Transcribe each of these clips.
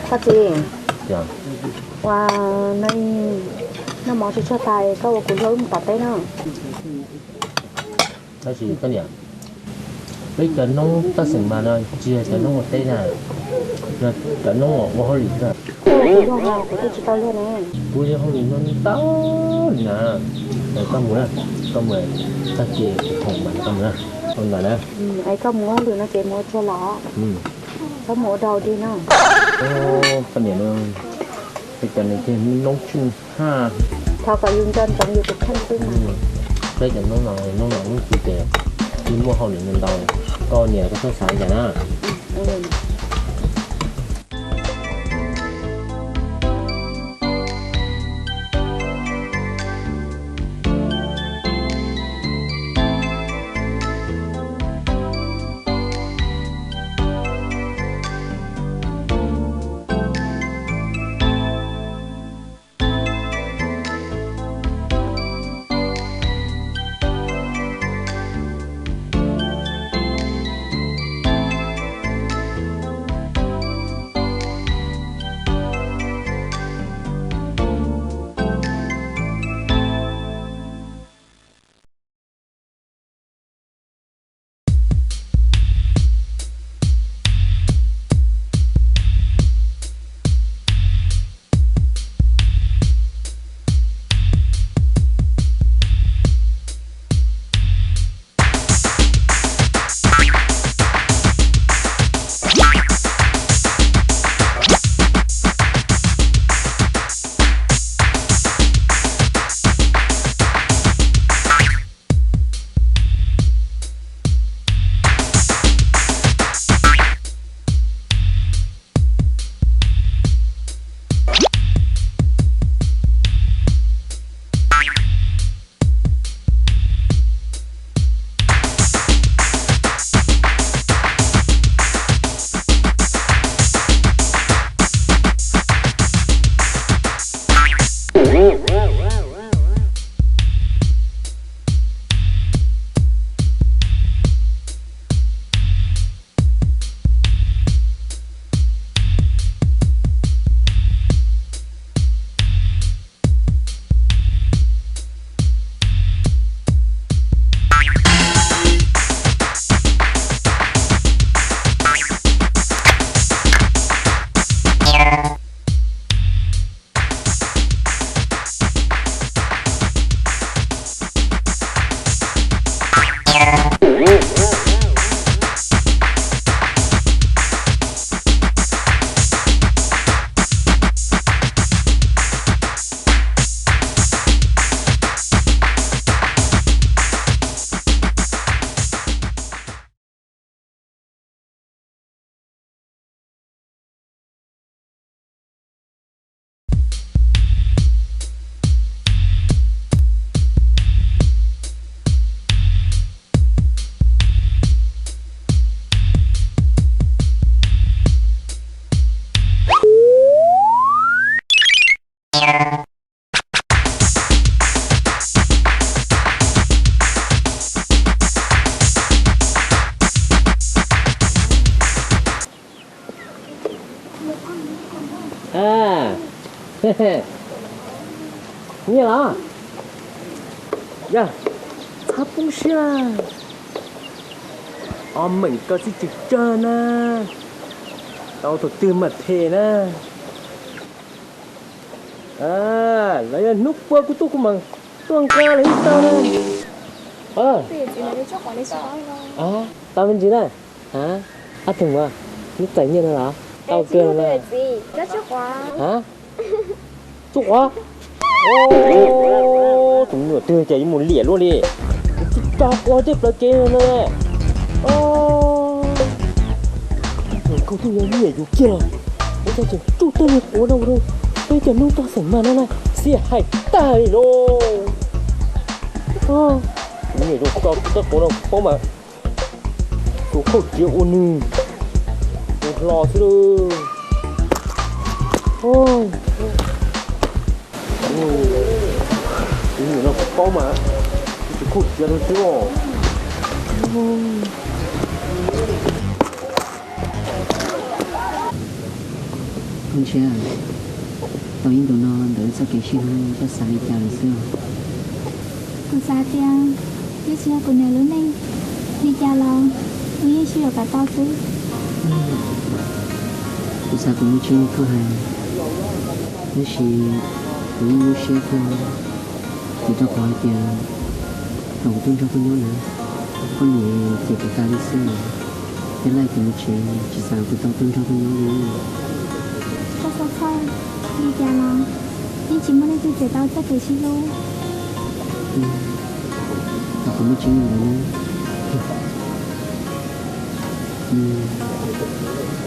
Koj txiv, ua, noj mov tsis tshua tas, koj ua kuv luag wb mus tom teb no. Tab sis koj niam, peb cov noob taj xeem mas no tsis yog cov noob ua teb na, yog cov noob uas ua hauj lwm na. Kuv luag mas kuv twb tsis tau luag ne. Kuv yog hauj lwm no ntau li na. Koj mus na, koj mus, tag kis kuv khoom mas koj mus na, koj mus na. Es koj mus hauj lwm no ces mus ua tsuag los, txhob mus ua dog dig no. Koj niam, peb cov no ces noob noob tshwj haj. Thov kom yus nco ntsoov yus tus kheej xwb mas. Peb cov noob no, noob no noob txiv ces yeej muaj hauj lwm ntau ntau. Koj niam koj txhob xav li cas na. Nyiaj los? Yog, txhob poob siab. Ob meem koj txib tsawg tsawg na, tau thaum twg mam them na. Los yog hnub puas kuv tuaj kuv mam tuaj nqa los ib tag na. Tau me ntsis na. Ab Thoom, neb txais nyiaj no los? Tau kawg no na. Ab, Txuj Quav. Tus me nyuam twg cas yuav mus liam luaj li. Tsis tau quav tej plaws kev no na. Koj twb yog nyiam yus kiag los, ua cas tseem tsuj tag niag quav no ua rau peb cov noob toj xeem mas no na, xiam hais tag li lauj. Tus me nyuam zoo tso kuv txoj quav no paub mas, tus khauj tsiav ua nws, tus hlo xwb lauj. Tus me nyuam no kuv paub mas, tus khauj tsiav rau xwb os. Ntsia, tau ib ntus no ntawm txoj kev sib hlub koj xav li cas lawm xwb? Kuv xav tias twb tsis yog kuv niam lub neej, li cas los kuv yeej sib yuav kom tau xwb. Kuv xav kuv lub tsev li koj hais, tab sis kuv yeej nyuaj siab thiab. Kuv tau qhov hais tias thaum kuv tuaj nrog koj nyob na, koj niam ces kuv tas li xwb, thiab laj kuv mus tsev tsis xav kuv tau tuaj nrog koj nyob li. Koj txhob txhawj, li cas los yeej tsis muaj leej twg txev tau txoj kev sib hlub. Thaum kuv muaj tseeb li ntawd na,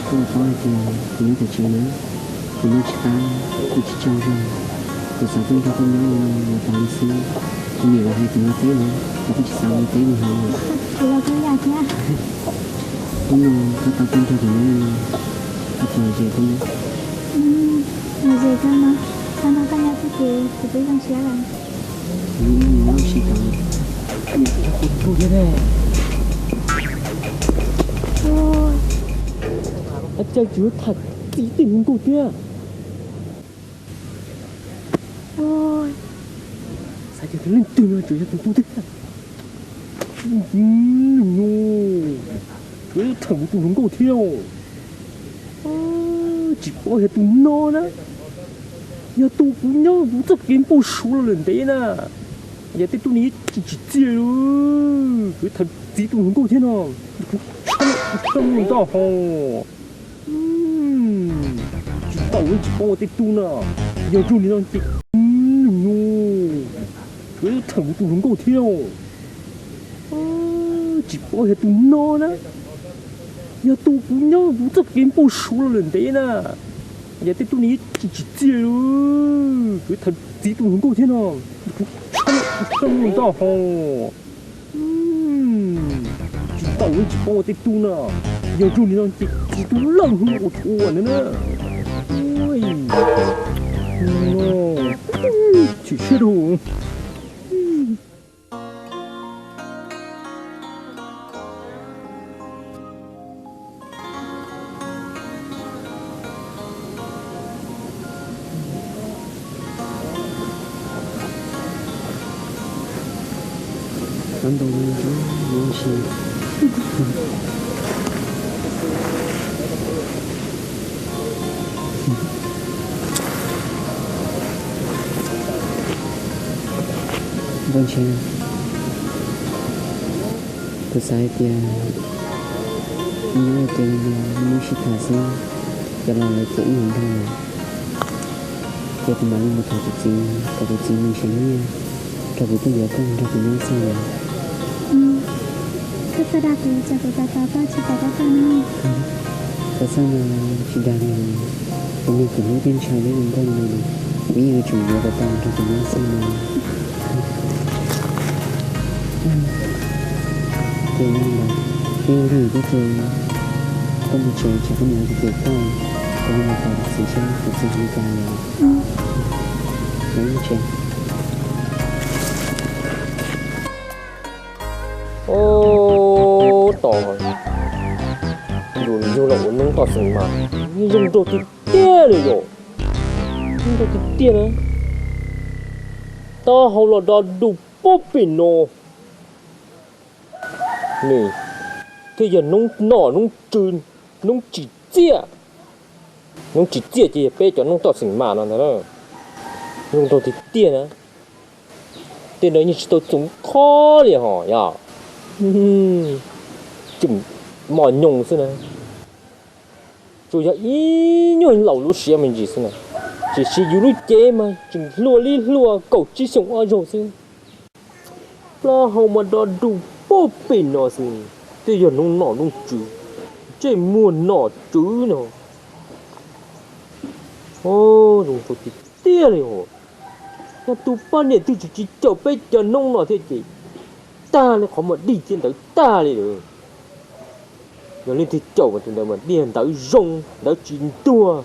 koj puas paub hais tias kuv nyob tom tsev na, kuv noj tsis qab, kuv tsis tsaug zog, kuv xav tuaj nrog koj nyob li no los tas li xwb. Kuv niam lawv hais kuv mus teb na, kuv twb tsis xav mus teb li hov. Kuv los kuj ib yam thiab. Hnub no koj tau tuaj nrog kuv nyob li no, koj puas ze kuv na? Los ze koj no, koj nrog koj nyob xwb ces kuv twb zoo siab lawm. Kuv yeej nyob siab kawg. Niam, kuv tus npauj thiab ne. Ua cas tseem yuav tham txiv tej hluas nkauj thiab? Xav tias leej twg no tseem yog tus npauj thiab. Tseem yuav tham kuv tus hluas nkauj thiab. Tsis paub yog tus no na, yog tus kuv nyob kuv txoj kev npau suav los lawm ntev na, yog tej tub ni tsis tsim txiaj li, tseem tham txiv tus hluas nkauj thiab no. Kuv tshaj tawm ntag ho. Tsis tau, tsis paub tej tub no, yog zoo li no ces tseem tham kuv tus hluas nkauj thiab. Tsis paub yog tus no na, yog tus kuv nyob kuv txoj kev npau suav los lawm ntev na, yog tej tub ni tsis tsim txiaj li, tseem tham txiv tus hluas nkauj thiab no. Kuv tshaj tawm ntag ho. Tsis tau, tsis paub tej tub no, yog zoo li no ces txiv tus lawj hnub ua ua ntawd na. Chim siab rau. Ntau ntau, ntau ntau. Npauj Ntshiab, kuv xav hais tias nyob ua ke li no, muaj sib tham xwb, cov laus lawv ces ib yam nrog lawm. Ces kuv mam li mus thov kuv txiv kom kuv txiv nws siav nyiaj rau kuv tuaj yuav koj nrog kuv nyob xwb na. Koj txawj dag kuv, cas kuv xav tos koj tsis pom koj tuaj na. Koj txawj no tsis dag li, kuv niag kwv hlub thiab ntshai thiab zoo nkauj li no, kuv yeej yuav tsum yuav kom tau nrog kuv nyob xwb na. Ces yog li ntawd, twb lig thiab ces koj mus tsev, tsam koj mus ua tus pem koj, kuv ho mus tos kuv txiv saib kuv txiv hais li cas lawm. Mus tsev. Tos, yus yug los ua noob toj xeem mas zoo nraug tiag tiag li yom. Zoo nraug tiag tiag na. Taub hau los do dus pub pem no. Nws thiaj yog noob nom noob tswv, noob tsim txiaj. Noob tsim txiaj ces yog peb cov noob toj xeem mas no ntag. Zoo nraug tiag tiag na. Tej no yeej tsis tau txoov khob li hos yog. Tseem mos nyoos xwb na. Tsuas yog ib nyuag laus lub siab me ntsis xwb na. Tiam sis yus lub cev mas tseem hluas li hluas kaum tsib xyoos ob zaug xwb. Plaub hau mas do dus pub pem no xwb. Twb yog noob nom noob tswv, ntsej muag nom tswv no. Zoo nraug tiag tiag li os. Yog tus poj niam twg tsis tsis caum peb cov noob no thiab ces tag li qhov muag dig thiab ntawd tag li lawm. Yog leej twg caum mas tus ntawd mas dig ntawd zoo ntawd tsis ntuag.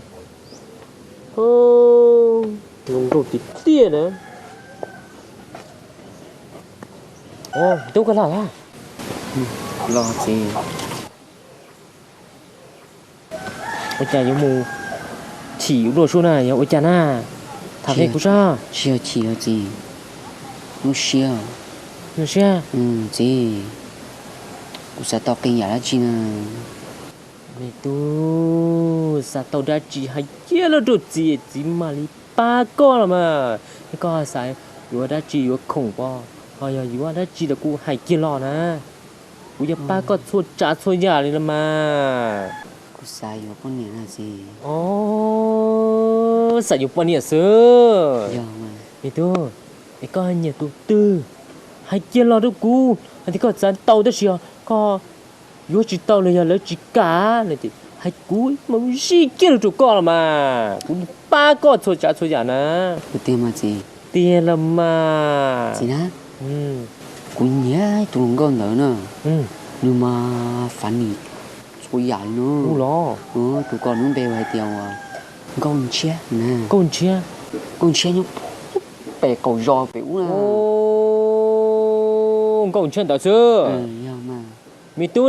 Zoo nraug tiag tiag na. Tub, koj los los? Los txiv. Ua cas yuav mus Chim ua luaj sub na, yog ua cas na? Tham qhia kuv sab. Tsis yog chim os txiv, lub siab. Lub siab? Txiv, kuv xav tau qee yam dab tsi na. Me tub, xav tau dab tsi hais kiag los rau txiv, txiv mam li pab koj los mas. Yog koj xav yuav dab tsi yuav khoom pom, ho yog yuav dab tsi los kuj hais kiag los na. Kuv yuav pab koj txhua tsav txhua yam li los mas. Kuv xav yuav poj niam na txiv. Xav yuav poj niam xwb. Me tub, es koj nyiam tus twg? Hais kiag los rau kuv, hais tias koj xav tau tab sis koj yuav tsis tau los yog lawv tsis kam no ces hais kuv mam zij kiag los rau koj los mas, kuv pab koj txhua tsav txhua yam na. Tiag los mas. Txiv na, kuv nyiam tus hluas nkauj ntawd na, nws mas funny txhua yam li no. Tus ko nws npe hais tias Nkauj Ntshiab na. Nkauj Ntshiab? Nkauj Ntshiab nyob pem qaum zos pem ub na. Nkauj Ntshiab ntawd xwb. Me tub,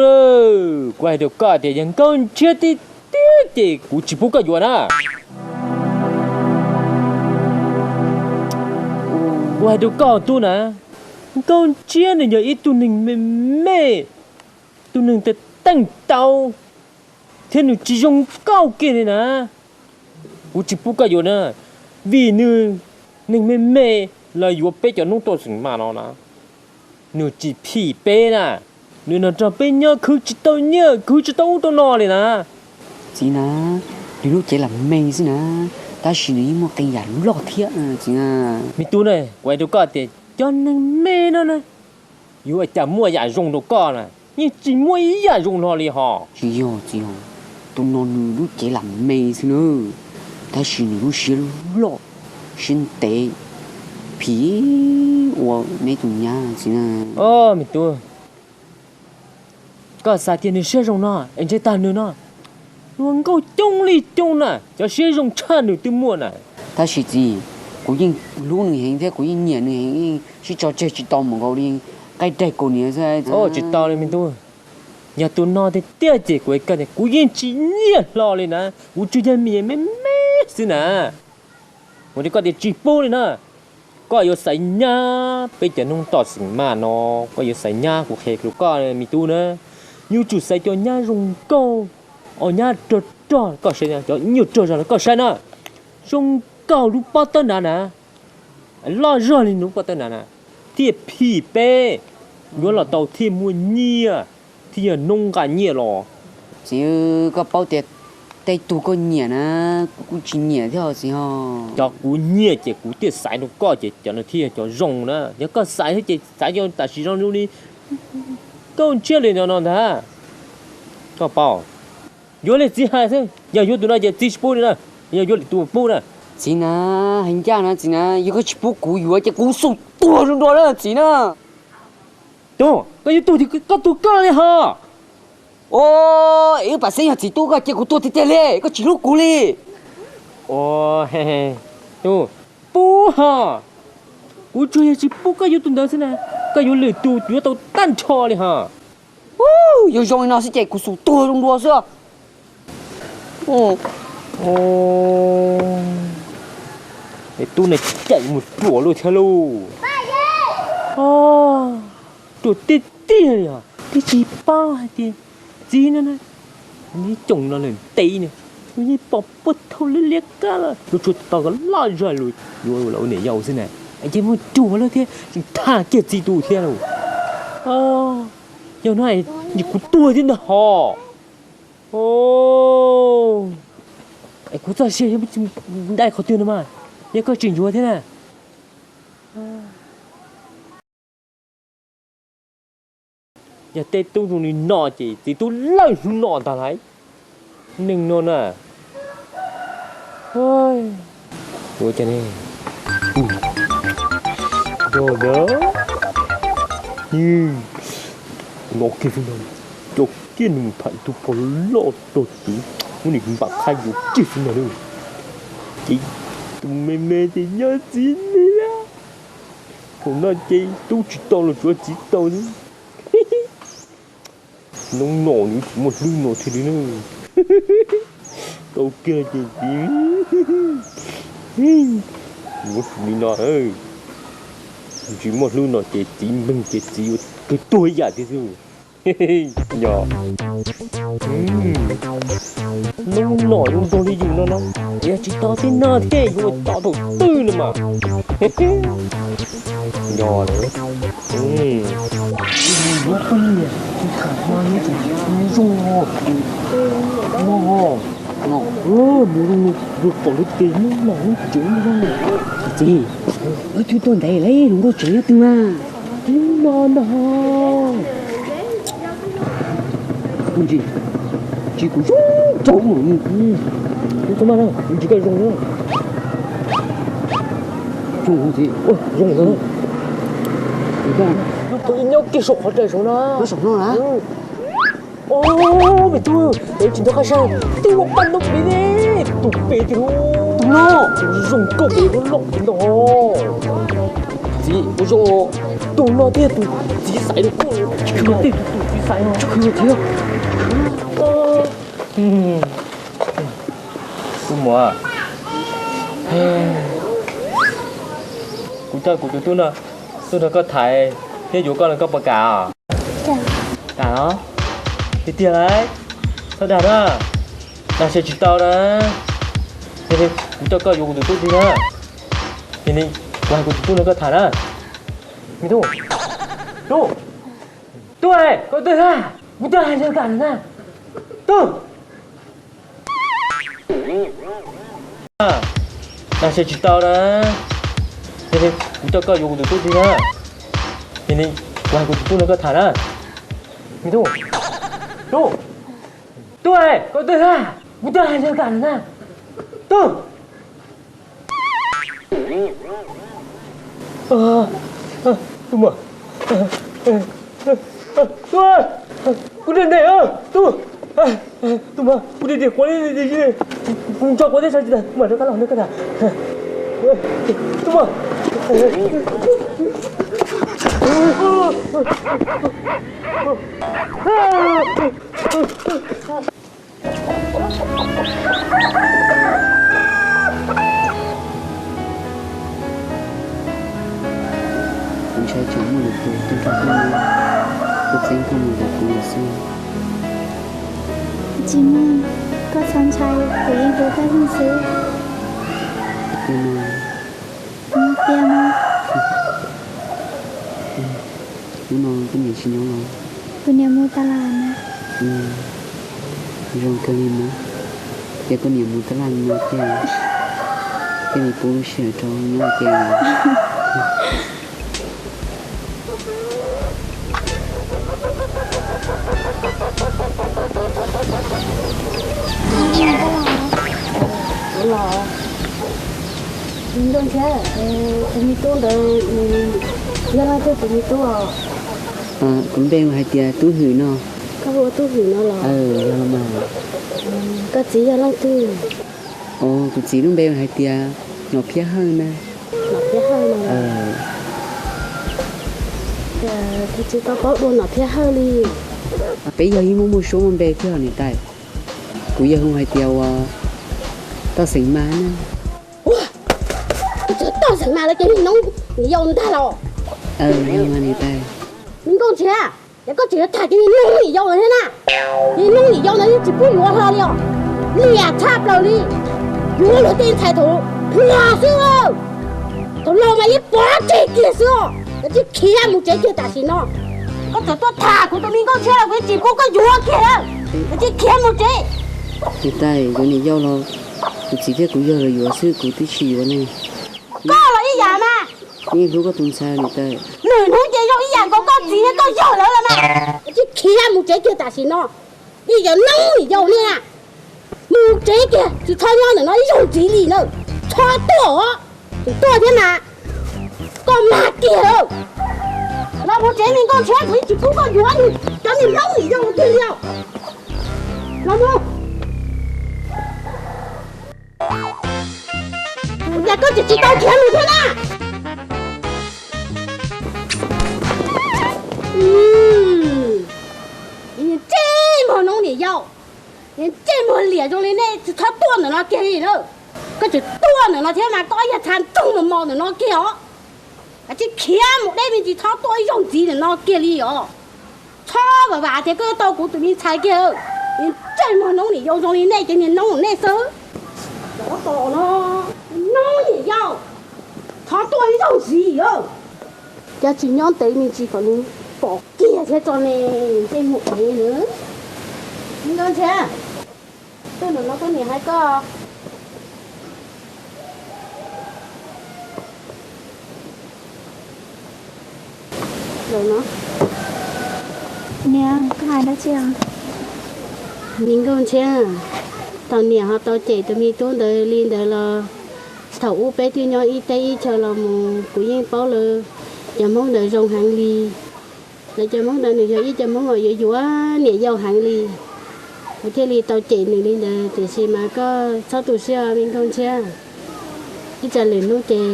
kuv hais rau koj tias yog Nkauj Ntshiab tiag tiag ces kuv tsis pub koj yuav na. Kuv hais rau koj tub na, Nkauj Ntshiab nws yog ib tug neeg me me, tus neeg teej tau, thiab nws tsis zoo nkauj kiag li na. Kuv tsis pub koj yuav na, vim nws neeg me me los yuav peb cov noob toj xeem mas no na, nws tsis phim peb na, nws nrog peb nyob khwv tsis tau nyiaj khwv tsis tau ub tau no li na. Txiv na, nws lub cev lam me xwb na, tab sis nws yeej muaj qee yam loj thiab txiv na. Me tub na, kuv hais rau koj tias cov neeg me no na, yuav ua cas muaj yam zoo rau koj na, yeej tsis muaj ib yam zoo hlo li hos. Tsis yog txiv, tus no nws lub cev lam me xwb na, tab sis nws lub siab loj, siab ntev, phim ua neb tus nyab txiv na. Me tub, koj xav tias nws siab zoo no es ntshe tag nws no, luag nkauj coob li coob na, cov siab zoo tshaj nws twb muaj na. Tab sis txiv, kuv yeej hlub nws heev thiab kuv yeej nyiam nws heev, yeej sib tso tseg tsis tau mus nkaus li nqaij daig kaus hniav xwb. Tsis tau li me tub, yog tus no tiag tiag ces kuv, kuv yeej tsis nyiam hlo li na, kuv tsuas yog me me xwb na. Kuv hais rau koj tias tsis pub li na. Koj yuav xaiv nyab peb cov noob toj xeem mas no, koj yuav xaiv nyab kuv qhia rau koj me tub na, yuav tsum xaiv cov nyab zoo nkauj, os nyab rog rog koj saib, cov nyuag rog zog koj saib na, zoo nkauj lub pob tawb nrad na, loj zog li lub pob tawb nrad na, thiaj phim peb, yuav los tau thiaj muaj nyiaj, thiaj yog noob nqa nyiaj los. Txiv, koj paub tias tej tug koj nyiam na, kuv kuj tsis nyiam thiab txiv ho. Cov kuv nyiam ces kuv thiaj xaiv rau koj ces cov no thiaj yog cov zoo na. Yog koj xaiv thiab ces xaiv cov tam sim zoo li Nkauj Ntshiab li no no ntag. Koj paub, yuav li txiv hais xwb, yog yuav tus no ces txiv tsis pub li na, yog yuav lwm tus pub na. Txiv na, hais ncaj na txiv na, yog koj tsis pub kuv yuav ces kuv xum tuag zoo dua na txiv na. Tub, koj yuav tuag ces koj tuag koj li ho. Os, wb pam xeeb yog txiv tub koj ces kuv tuag tiag tiag li, koj tsis hlub kuv li. Tub, pub ho. Kuv tsuas yog tsis pub koj yuav tus ntawd xwb na, koj yuav lwm tus yuav tau tag nrho li ho. Yuav zoo li no xwb ces kuv xum tuag zoo dua xwb. Es tub ne, caij mus ruam luaj thiab lauj. Ruam tiag tiag li os, twb tsis paub hais tias txiv no na, neb coom no lawm ntev ne, nws yeej pom puag thaum liab liab qab los yuav tshuav tau kom loj zog lus yuav los ua niam yau xwb na. Es ces muaj ruam lawm thiab tseem tham kiag txiv tus thiab lauj. Yog no es kuv tuag thiab ntag hos. Es kuv txoj sia yog dai qhov twg no mas, yog koj tseem yuav thiab na. Yog tej tub zoo li no ces txiv tub lawj hnub no ntag lauj. Neeg no na, ua cas ne? Yog na, no kiag xwb ntag, coj kiag nws mus tham ib tug pog loj tog tuv, muab nws npam qhab yuav kiag xwb ntag lauj. Ces tus me me ces nyob txiv li lawm. Thaum no ces tub tsis tau los tsuav txiv tau xwb. Hnub no nws tsis muaj hlwb no thiaj li na. Tau kiag ces txiv, muab li no, tsis muaj hlub no ces txiv npeeg ces txiv ua kawg tuag ib yam thiab xwb. Nyob, noob nom zoo nraug li yus no no, yog tsis to tib no thiab yuav ua to thaum twg no mas. Nyob, yuav pheej niam tsis tham hma nyob tus zoo no, no, mus zoo no, pom lub tes noob nom noob tsev no. Txiv, wb twb tuaj ntev lawm, hluas nkauj tsev nyob twg mas? Twb no no. Kuv ntsis, tsis kuv zoo rau mus. Kuv txhob maj na, kuv ntsis koj zoo na. Zoo txiv, zoo na. Nyob kiag saum qhov rais saud na. Os, me tub, es tsis nrog qab saib, twb ua paj noob pem ne, tus pem tiag lauj. Tus no, tus zoo nkauj pem loj loj pem no. Txiv, ua zoo, tus no thiaj tus txiv xaiv rau koj, tus no thiaj tus txiv xaiv no. Tub muam, kuv coj kuv tus tub no tuaj nrog koj tham thiab yuav koj no koj puas kam? Kam los? Tiag tiag lauj, txhob dag na, dag saib tsis tau na. Yog li kuv coj koj yuav kuv tus tub tiag na. Yog li kuv hais kuv tus tub nrog koj tham na. Me tub, tub, tub, koj twg na? Kuv twb hais nrog koj na. Tub, dag saib tsis tau na. Yog li kuv coj koj yuav kuv tus tub tiag na. Yog li kuv hais kuv tus tub nrog koj tham na. Me tub, tub, tub, koj twg na? Kuv twb hais nrog koj na. Tub, tub muam, tub, kuv dej ntev, tub, tub muam, kuv dej ntev quav, kuv ntsoj quav teb sawv tsis tag, kuv mam rov qab los nrog koj tham. Tub muam, kuv ntshai tsam muaj lwm tus tuaj nrog koj, kuv txeeb koj mus ntawm kuv lawm xwb. Tsis muaj, koj txhob ntshai, kuv yeej hlub koj zeej xwb. Tiag mas. Tiag mas. Hnub no koj niam tsis nyob los? Kuv niam mus tas los na. Zoo kawg li mas. Ces koj niam mus tab laj no ces thiaj li pub lub sij hawm rau nyob ua ke. Los, Nkauj Ntshiab, tus me tub ntawd yog leej twg tus me tub os? Kuv npe hu hais tias Tub Hwm no. Koj hu ua Tub Hwm no los? Yog los mas. Koj txiv yog leej twg? Kuv txiv lub npe hais tias Nom Phiab Hawj na. Nom Phiab Hawj no. Kuv tsis tau paub dua Nom Phiab Hawj li. Peb yog ib muaj muaj suab muaj npe thiab os niam tais. Kuv yawg hu hais tias ua Toj Xeem Mas na. Ua, txog Toj Xeem Mas lawm ces niag noob niam yau ntag los? Yog mas niam tais. Me Nkauj Ntshiab, ces koj tseem yuav tham cov niag noob niam yau no thiab na. Niag noob niam yau no yeej tsis pub yuav hlo li os. Liam tshaj plaws li. Yuav luag tej ntxhais thaum hluas xwb. Thaum laus mas yeej pov tseg kiag xwb os. Koj tsis khiav mus tsev kiag tam sim no. Koj txawm tuaj tham kuv tus me Nkauj Ntshiab los kuv yeej tsis pub koj yuav kiag. Koj tsis khiav mus tsev. Niam tais, yuav niam yau los kuv txiv thiab kuv yawg los yuav xwb, kuv twb tsis yuav ne. Koj los ib yam mas. Kuv yeej hlub koj tus ntxhais niam tais. Nws hnub ces zoo ib yam nkaus koj txiv thiab koj yawg lawv los mas. Koj tsis khiav mus tsev kiag tam sim no. Yeej yog noob niam yau ne. Mus tsev kiag, tsis txhob nyob ntawm no ib zaug ntxiv li na. Txhob tuaj os. Tseem tuaj thiab mas. Koj mag kiag. Los mus tsev, me Nkauj Ntshiab, kuv yeej tsis pub koj yuav cov niag noob niam yau kiag li os. Los mus. Ua cas koj tseem tsis tau khiav mus thiab na? Ntsej muag noob niam yau, ntsej muag Liam zoo li nej tsis txhob tuaj ntawm no kiag li na. Koj tseem tuaj ntawm no thiab mas koj yog txha ntxoog mos mos ntawm no kiag os. Kav tsij khiav mus deb me ntsis, txhob tuaj ib zaug ntxiv ntawm no kiag li os. Txhob vam vam tias koj yuav tau kuv tus me ntxhais kiag. Ntsej muag noob niam yau zoo li nej ces niag noob nej xwb. Cov tos no, noob niam yau, txhob tuaj ib zaug ntxiv os. Cov tsis nyob ntev me ntsis kom nws pom kiag thiab tso ne, ntsej muag ev lawm. Me Nkauj Ntshiab, tuaj ntawm no koj niam hais koj. Niam, koj hais dab tsi os? Me Nkauj Ntshiab, thaum niam ho tau cem tus me tub ntawd li ntawd los, thaum ub peb twb nyob ib teb ib chaw los mus kuv yeej paub lawv cov Hmoob ntawd zoo heev li. Lawv cov Hmoob ntawd nws yog ib cov Hmoob uas yuav yuav niam yau heev li. Kuv thiaj li tau cem nws li ntawd, tiam sis mas koj txhob tu siab me Nkauj Ntshiab. Ib tsam lwm hnub ces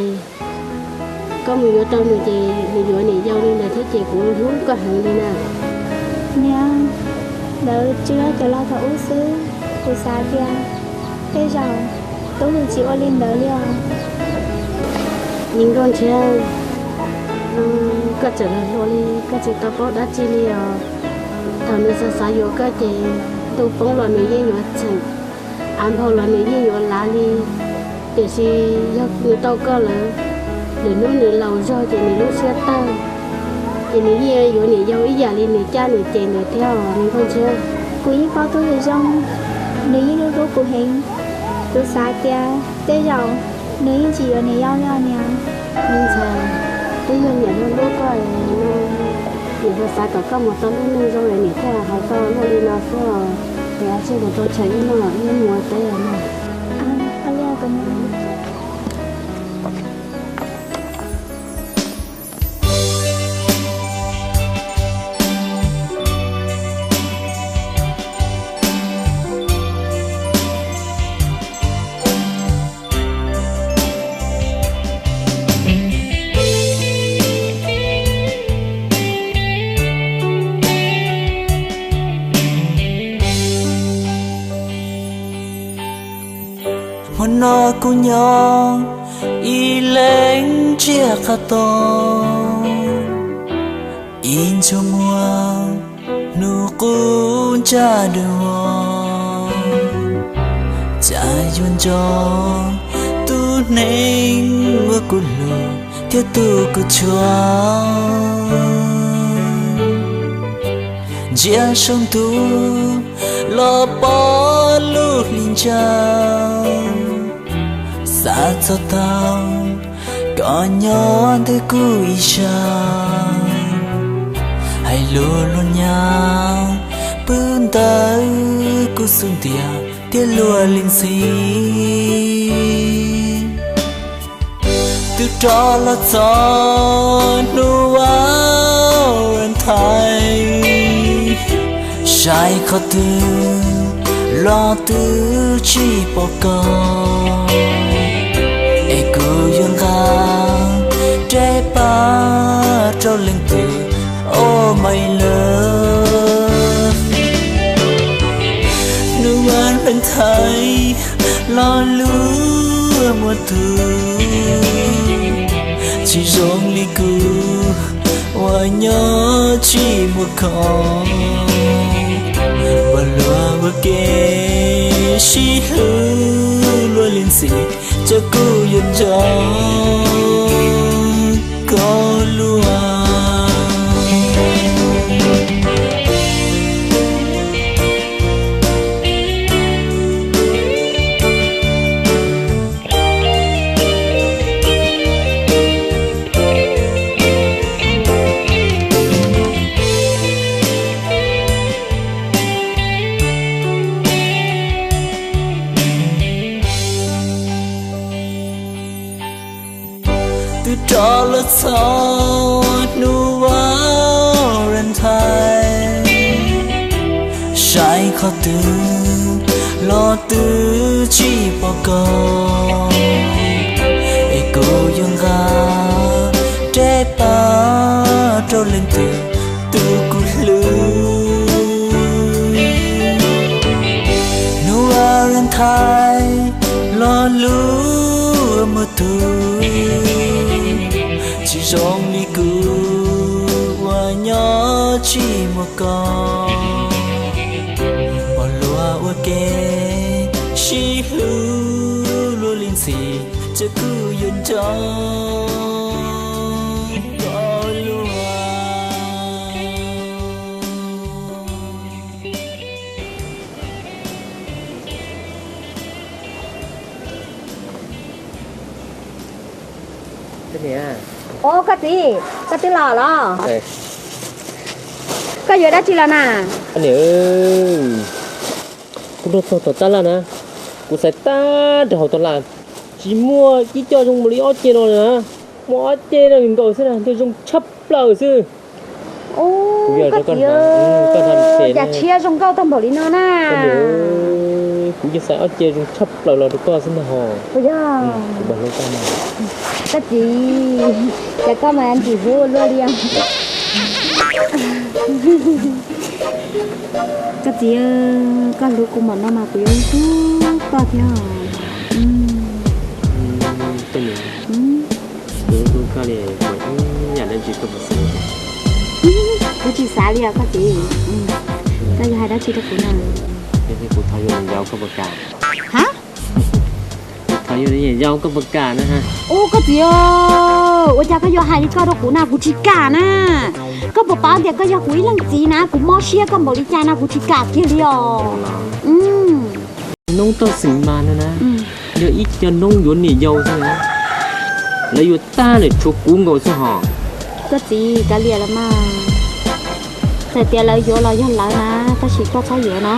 koj mus yuav tau nws ces nws yuav niam yau li ntawd thiab ces kuv hlub koj heev li na. Niam, ntawd tsuas yog cov laus thaum ub xwb, kuv xav tias tej zaum tub nws tsis ua li ntawd li os. Me Nkauj Ntshiab, koj tseem hluas li, koj tsis tau paub dab tsi li os. Thaum nws xav xav yuav koj ces ntuj poob los nws yeej yuav txheem, av nphau los nws yeej yuav lav li. Tiam sis yog nws tau koj lawm, lwm hnub nws laus zog ces nws lub siab tawg, ces nws yeej yuav niam yau ib yam li nws caj nws ces ntawd thiab os me Nkauj Ntshiab. Kuv yeej paub tub nws zoo, nws yeej hlub hlub kuv heev. Kuv xav tias tej zaum nws yeej tsis yuav niam yau li os niam. Me ntxhais, twb yog niam hlub hlub koj no, niam xav xav kom koj mus tau lub neej zoo es niam thiaj hais koj luaj li no xwb os. Es ua tsaug mus rau chaw ib noj ib mus teb os. Hmo no kuv nyob ib leeg tsiaj qab tod, ib ntsug muag hnub qub ntsaj dua, cas yuav nco tus neeg uas kuv hlub thiab tus kuv tshua. Ntsia saum ntuj los pom lub hli ntsawg, xav txog tau koj nyob ntawm kuv ib sab, hais lus luag nyav pw ntawm kuv xub ntiag thiab luag li ntxhi. Twb rov los txog hnub Valentine, saib qhov twg los twb tsis pom koj, es kuv yuav nqa reb pab rau leej twg, oh my love. Hnub Valentine los luag muaj tus tsis zoo li kuv uas nyob tsis muaj koj, uas luag ua ke sib hlub luag li ntxhi, ces kuv yuav nco koj luag. Twb rov los txog hnub Valentine, saib qhov twg los twb tsis pom koj, es kuv yuav nqa reb pab rau leej twg, tus kuv hlub. Hnub Thaij lo lus muaj tus, tsis zoo li kuv uas nyob tsis muaj koj. Pom luag ua ke sib hlub luag li ntxhi, ces kuv yuav nco koj luag. Ua koj txiv, koj twb los los? Koj yuav dab tsi los na? Kuv nrog tog tom tab laj na, kuv xaiv tag nrho hauv tab laj, tsis muaj ib co zoo li ob ce no na, muaj ob ce no nkaus xwb na, nws zoo tshaj plaws xwb. Koj txiv, cas tshiab zoo nkauj tag npaum li no na. Kuv yeej xaiv ob ce zoo tshaj plaws los rau koj xwb ntag hos. Koj txiv, cas koj mas ntxim hlub ua luaj li. Koj txiv, koj hlub kuv npaum no mas kuv yuav hlub koj thiab. Kuv hlub koj li, ib yam dab tsi koj puas xav? Kuv tsis xav li os koj txiv. Koj yuav hais dab tsi rau kuv na? Kuv thov yuav niam yau koj puas kam? Ha? Kuv thov yuav niam yau koj puas kam na? Ua koj txiv, ua cas koj yuav hais li koj rau kuv na, kuv tsis kam na. Koj puas paub tias koj yog kuv ib leej txiv na, kuv mob siab koj npaum li cas na, kuv tsis kam kiag li os. Noob toj xeem mas no na, yog ib co noob yuav niam yau xwb, lawv yuav tag lawm tshuav kuv nkaus xwb hos. Koj txiv, kav liam los mas. Txawm tias lawv yuav los yog lawv na, tab sis koj txhob yuav no.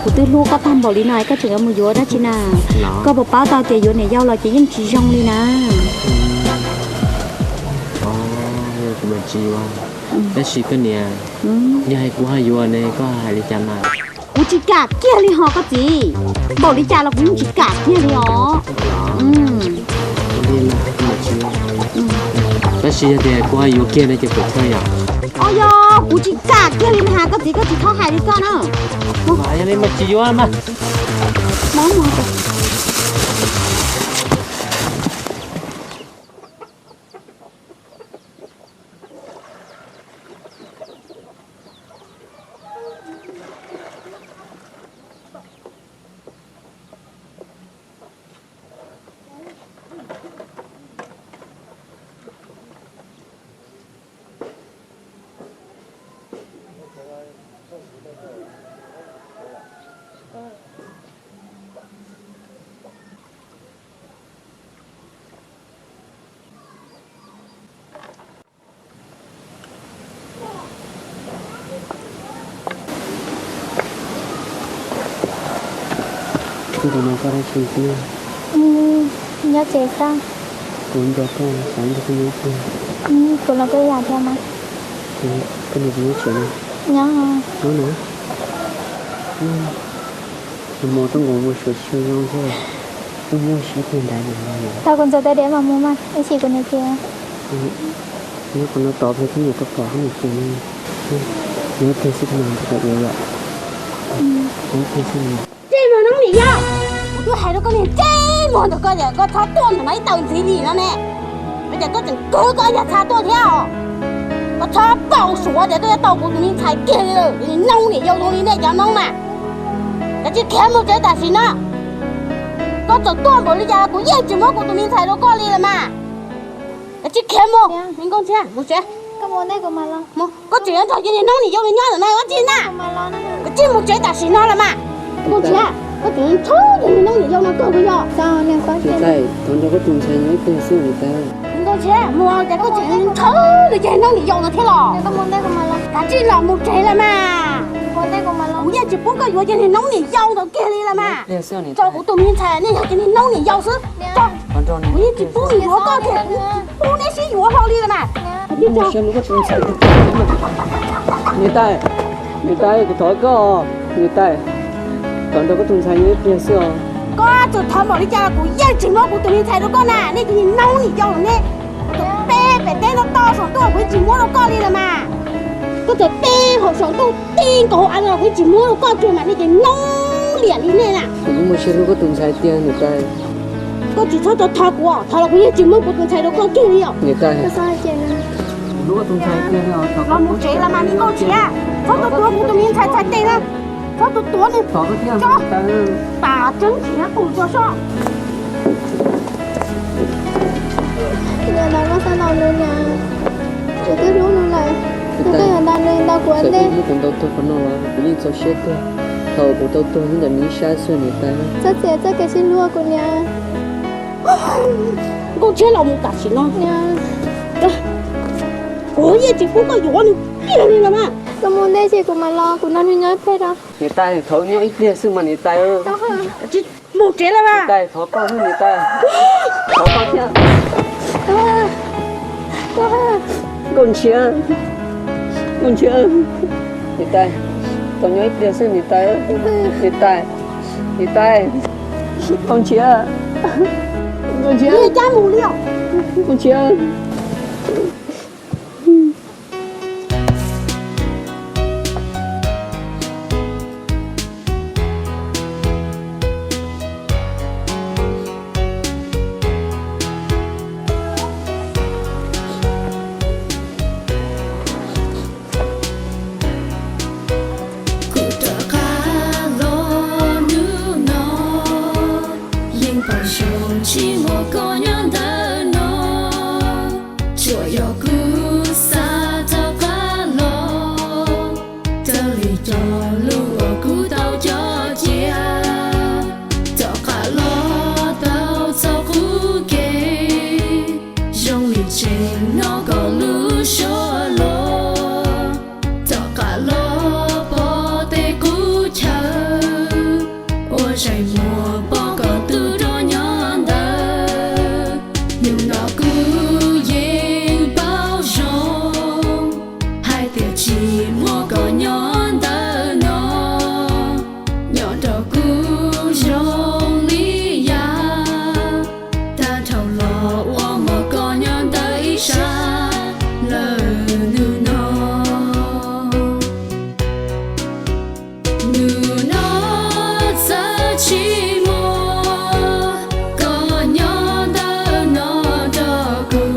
Kuv twb hlub koj tag npaum li no es koj tseem yuav mus yuav dab tsi na? Koj puas paub tau tias yuav niam yau los ces yeej tsis zoo li na. Tab sis koj niam, yog hais kuv ho yuav ne koj hais li cas mas? Kuv tsis kam kiag li hos koj txiv. Npaum li cas los kuv yeej tsis kam kiag li os. Tab sis yog tias kuv ho yuav kiag no ces puas tshuav yom? Os, yog kuv tsis kam kiag li na, koj txiv koj tsis txhob hais li koj na. Yog li mas tsis yuav mas. Nyob tsev xwb. Kuv nco koj, xav nrog koj nyob tiag. Kuv los koj ib yam thiab mas. Koj nrog kuv nyob tsev no. Nyob. Nyob no. Nag hmo rooj nkaus mus suav xyw zoo thiab, rooj nyuj sib tiag nrad no. Tau kuv ntxuav tais diav mas mus mas ib chim kuv niam ces. Nyob qhov no tod peb thiaj yuav tau pom koj niam ces no. Nyob tiag xwb mas kuv tau ua yom. Nyob tiag xwb mas. Ntsej muag noob niam yau, kuv twb hais rau koj niag ntsej muag ntawm koj tias koj txhob tuaj ntawm no ib tau ntxiv li no ne. Ua cas koj tseem kwv koj yam txha tuaj thiab os? Koj txhob paum suav tias koj yuav tau kuv tus me ntxhais kiag li lawm, noob niam yau zoo li nej cov noob mas. Kav tsij khiav mus tsev tam sim no. Koj txawm tuaj npaum li cas los kuv yeej tsis muab kuv tus me ntxhais rau koj li lawm mas. Kav tsij khiav mus, me nkauj ntxhiab, mus tsev. Koj tseem yuav nrog cov niag noob niam yau no nyob ntawm no ua dab tsi na? Kav tsij mus tsev tam sim no los mas. Nkauj ntxhiab, koj tseem yuav nrog cov niag noob niam yau no kawg puas yog? Niam tais, thov nrog koj tus ntxhais nyob ib pliag xwb niam tais. Nkauj ntxhiab, mus cas koj tseem yuav nrog cov niag noob niam yau no thiab los? Kav tsij los mus tsev los mas. Kuv yeej tsis pub koj yuav cov niag noob niam yau ntawd kiag li los mas. Tso kuv tus me ntxhais, nej yog cov niag noob niam yau xwb. Kuv yeej tsis pub nws yuav koj kiag, kuv tsis pub neb sib yuav hlo li los mas. Niam tais, niam tais, kuv thov koj, niam tais, thov nrog koj tus ntxhais nyob ib pliag xwb os. Koj txawm thov npaum li cas los kuv yeej tsis muab kuv tus me ntxhais rau koj na, nej cov niag noob niam yau los nej. Koj txawm pe pem teb no to saum ntuj kuv yeej tsis muab rau koj li los mas. Koj txawm pe hauv saum ntuj ti nkaus hauv av los kuv yeej tsis muab rau koj kiag mas nej cov noob Liam li nej na. Kuv muaj siab hlub koj tus ntxhais tiag niam tais. Koj tsis txhob tau thov kuv, thov los kuv yeej tsis muab kuv tus ntxhais rau koj kiag li os niam tais. Kuv hlub koj tus ntxhais tiag. Los mus tsev los mas me nkauj ntxhiav, txhob tuav kuv tus me ntxhais txhais tes na. Txhob tuav tuav nws. Thov koj thiab niam tais. Tas tseeb tsis nyob qus tso soj. Niam tais, koj txhob ntaus nws niam, kuv twb hlub nws lawm, koj yuav ntaus nws ntaus kuv ua ntej. Kuv tau tuag qhov no los kuv yeej txaus siab tuag. Thaum kuv tau tuag nyob ntawm nws ib sab xwb niam tais. Txhob txiav txoj kev sib hlub kuv niam. Nkauj ntxhiav, los mus tam sim no. Kuv yeej tsis pub koj yuav nws kiag li los mas. Koj mus ntej ces kuv mam los, kuv nrog nws nyob ib pliag os. Niam tais, thov nyob ib pliag xwb mas niam tais. Mus tsev lawm mas. Niam tais, thov koj xwb niam tais. Thov koj thiab. Nkauj ntxhiav, Nkauj ntxhiav, niam tais, thov nyob ib pliag xwb niam tais. Niam tais, niam tais, Nkauj ntxhiav, Nkauj ntxhiav, Nkauj ntxhiav. Kuv rov qab los hnub no, yeej pom zoo tsis muaj koj nyob ntawm no. Tsuas yog kuv xav rov qab los, raws li cov lus uas kuv tau cog cia, rov qab los tau txog qub kev, zoo li tseem hnov koj lub suab los, rov qab los pom tej qub chaw, ua zeem muag pom koj tus duab nyob ntawd. Hnub no kuv yeej paub zoo hais tias tsis muaj koj nyob ntawm no, nyob rau kuv zoo li yam, tag dhau los ua muag koj nyob ntawm ib sab lawm hnub no. Hnub no txawm tsis muaj koj nyob ntawm no rau kuv,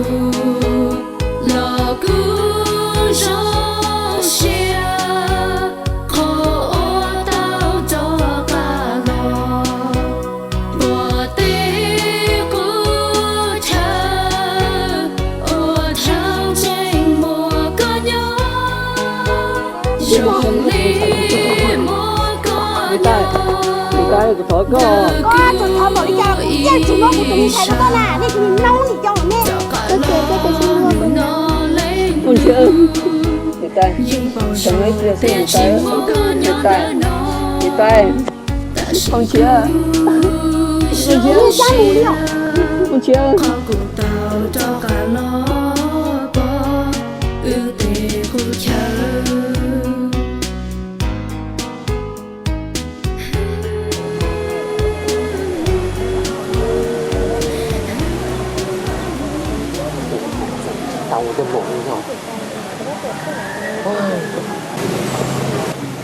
los kuv zoo siab qhov uas tau rov qab los pom tej qub chaw uas thaum tseem muaj koj nyob, zoo li muaj koj nyob. Niam tais, kuv thov koj. Koj tseem thov npaum li cas los kuv yeej tsis muab kuv tus me ntxhais rau koj na, nej tus me noob nim coj los nej. Koj tseem, koj tseem tsis muab kuv na. Nkauj ntxhiav, niam tais, tseem ib pliag xwb niam tais. Niam tais, niam tais, Nkauj ntxhiav, Nkauj ntxhiav, Nkauj ntxhiav.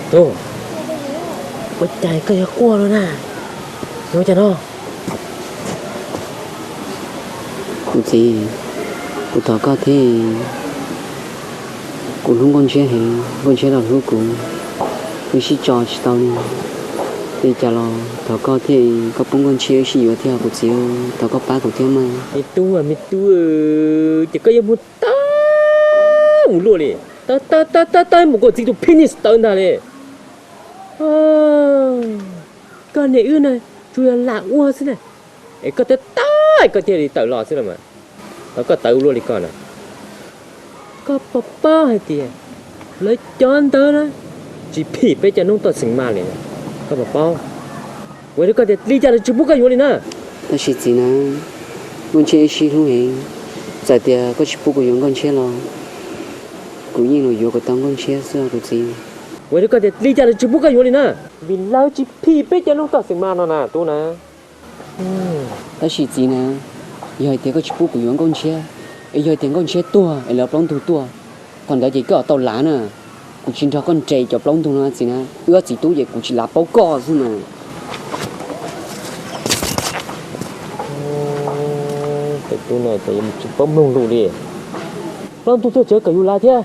Tub, ua cas koj yuav quaj no na? Yuav ua cas no? Kuv txiv, kuv thov koj thiab. Kuv hlub Nkauj Ntshiab heev, Nkauj Ntshiab los hlub kuv, wb sib tso tsis tau li. Ua cas los thov koj thiab, koj pub Nkauj Ntshiab wb sib yuav thiab kuv txiv, thov koj pab kuv thiab mas. Me tub, me tub, ces koj yuav mus tawv mus luaj li, tawv tawv tawv tawv mus kom txiv tus phij niag tawv ntag li. Koj niam wb na, tsuas yog lam ua xwb na, es koj tawv tawv koj thiaj li tawm los xwb los mas. Thov koj tawv ua luaj li koj na. Koj puas paub hais tias lawv cov ntawd na tsis phim peb cov noob toj xeem mas li, koj puas paub? Ua li koj tias li cas lawv tsis pub koj yuav li na. Tab sis txiv na, Nkauj Ntshiab wb sib hlub heev, txawm tias koj tsis pub kuv yuav Nkauj Ntshiab los kuv yeej los yuav kom tau Nkauj Ntshiab xwb kuv txiv. Ua li koj tias li cas lawv tsis pub koj yuav li na. Vim lawv tsis phim peb cov noob toj xeem mas no na tub na. Tab sis txiv na, yog hais tias koj tsis pub kuv yuav Nkauj Ntshiab, es yog hais tias Nkauj Ntshiab tuag es lawv plaub ntug tuaj, thaum ntawd ces koj tau lav na. Kuv tsis nrog koj nres cov plaub ntug no txiv na, wb ob txiv tub ces kuv tsis lav paub koj xwb mas. Tus no ces yuav tsis paub mloog lus li. Plaub ntug tuaj tsev kom yus lav thiab.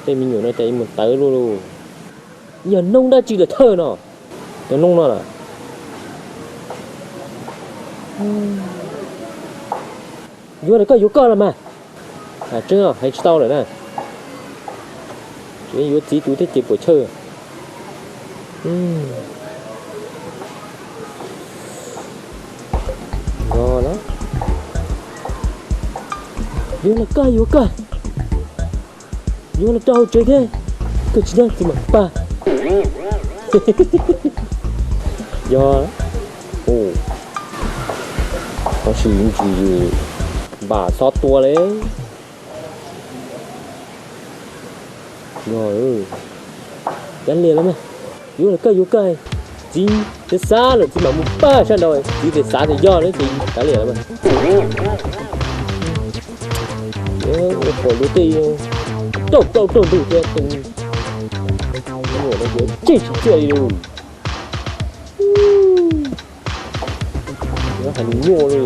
Tej me nyuam no ces yuav mus tawv luaj li. Yog noob dab tsi lawm thawj no? Cov noob no lawm. Yuav los koj yuav koj los mas. Tseeb hais tsis tau lawm na. Tseem yuav txiv tus thiab ces puas chawj. Yuav los koj yuav koj. Yuav los rau hauv tsev thiab. Koj tsis nyob txiv mam pab. Yog, tab sis ntsis npam xob tua li. Yog, kav liam los mas. Yuav los koj yuav koj. Txiv twb xav lawm txiv mam mus pab sab nraud, txiv twb xav tias yog lawm ces kav liam los mas. Pom luag tej rauj plaub rauj ntug thiab tej nyuam no ces tseg tsis txiaj li lawm. Hais lus nyuaj li.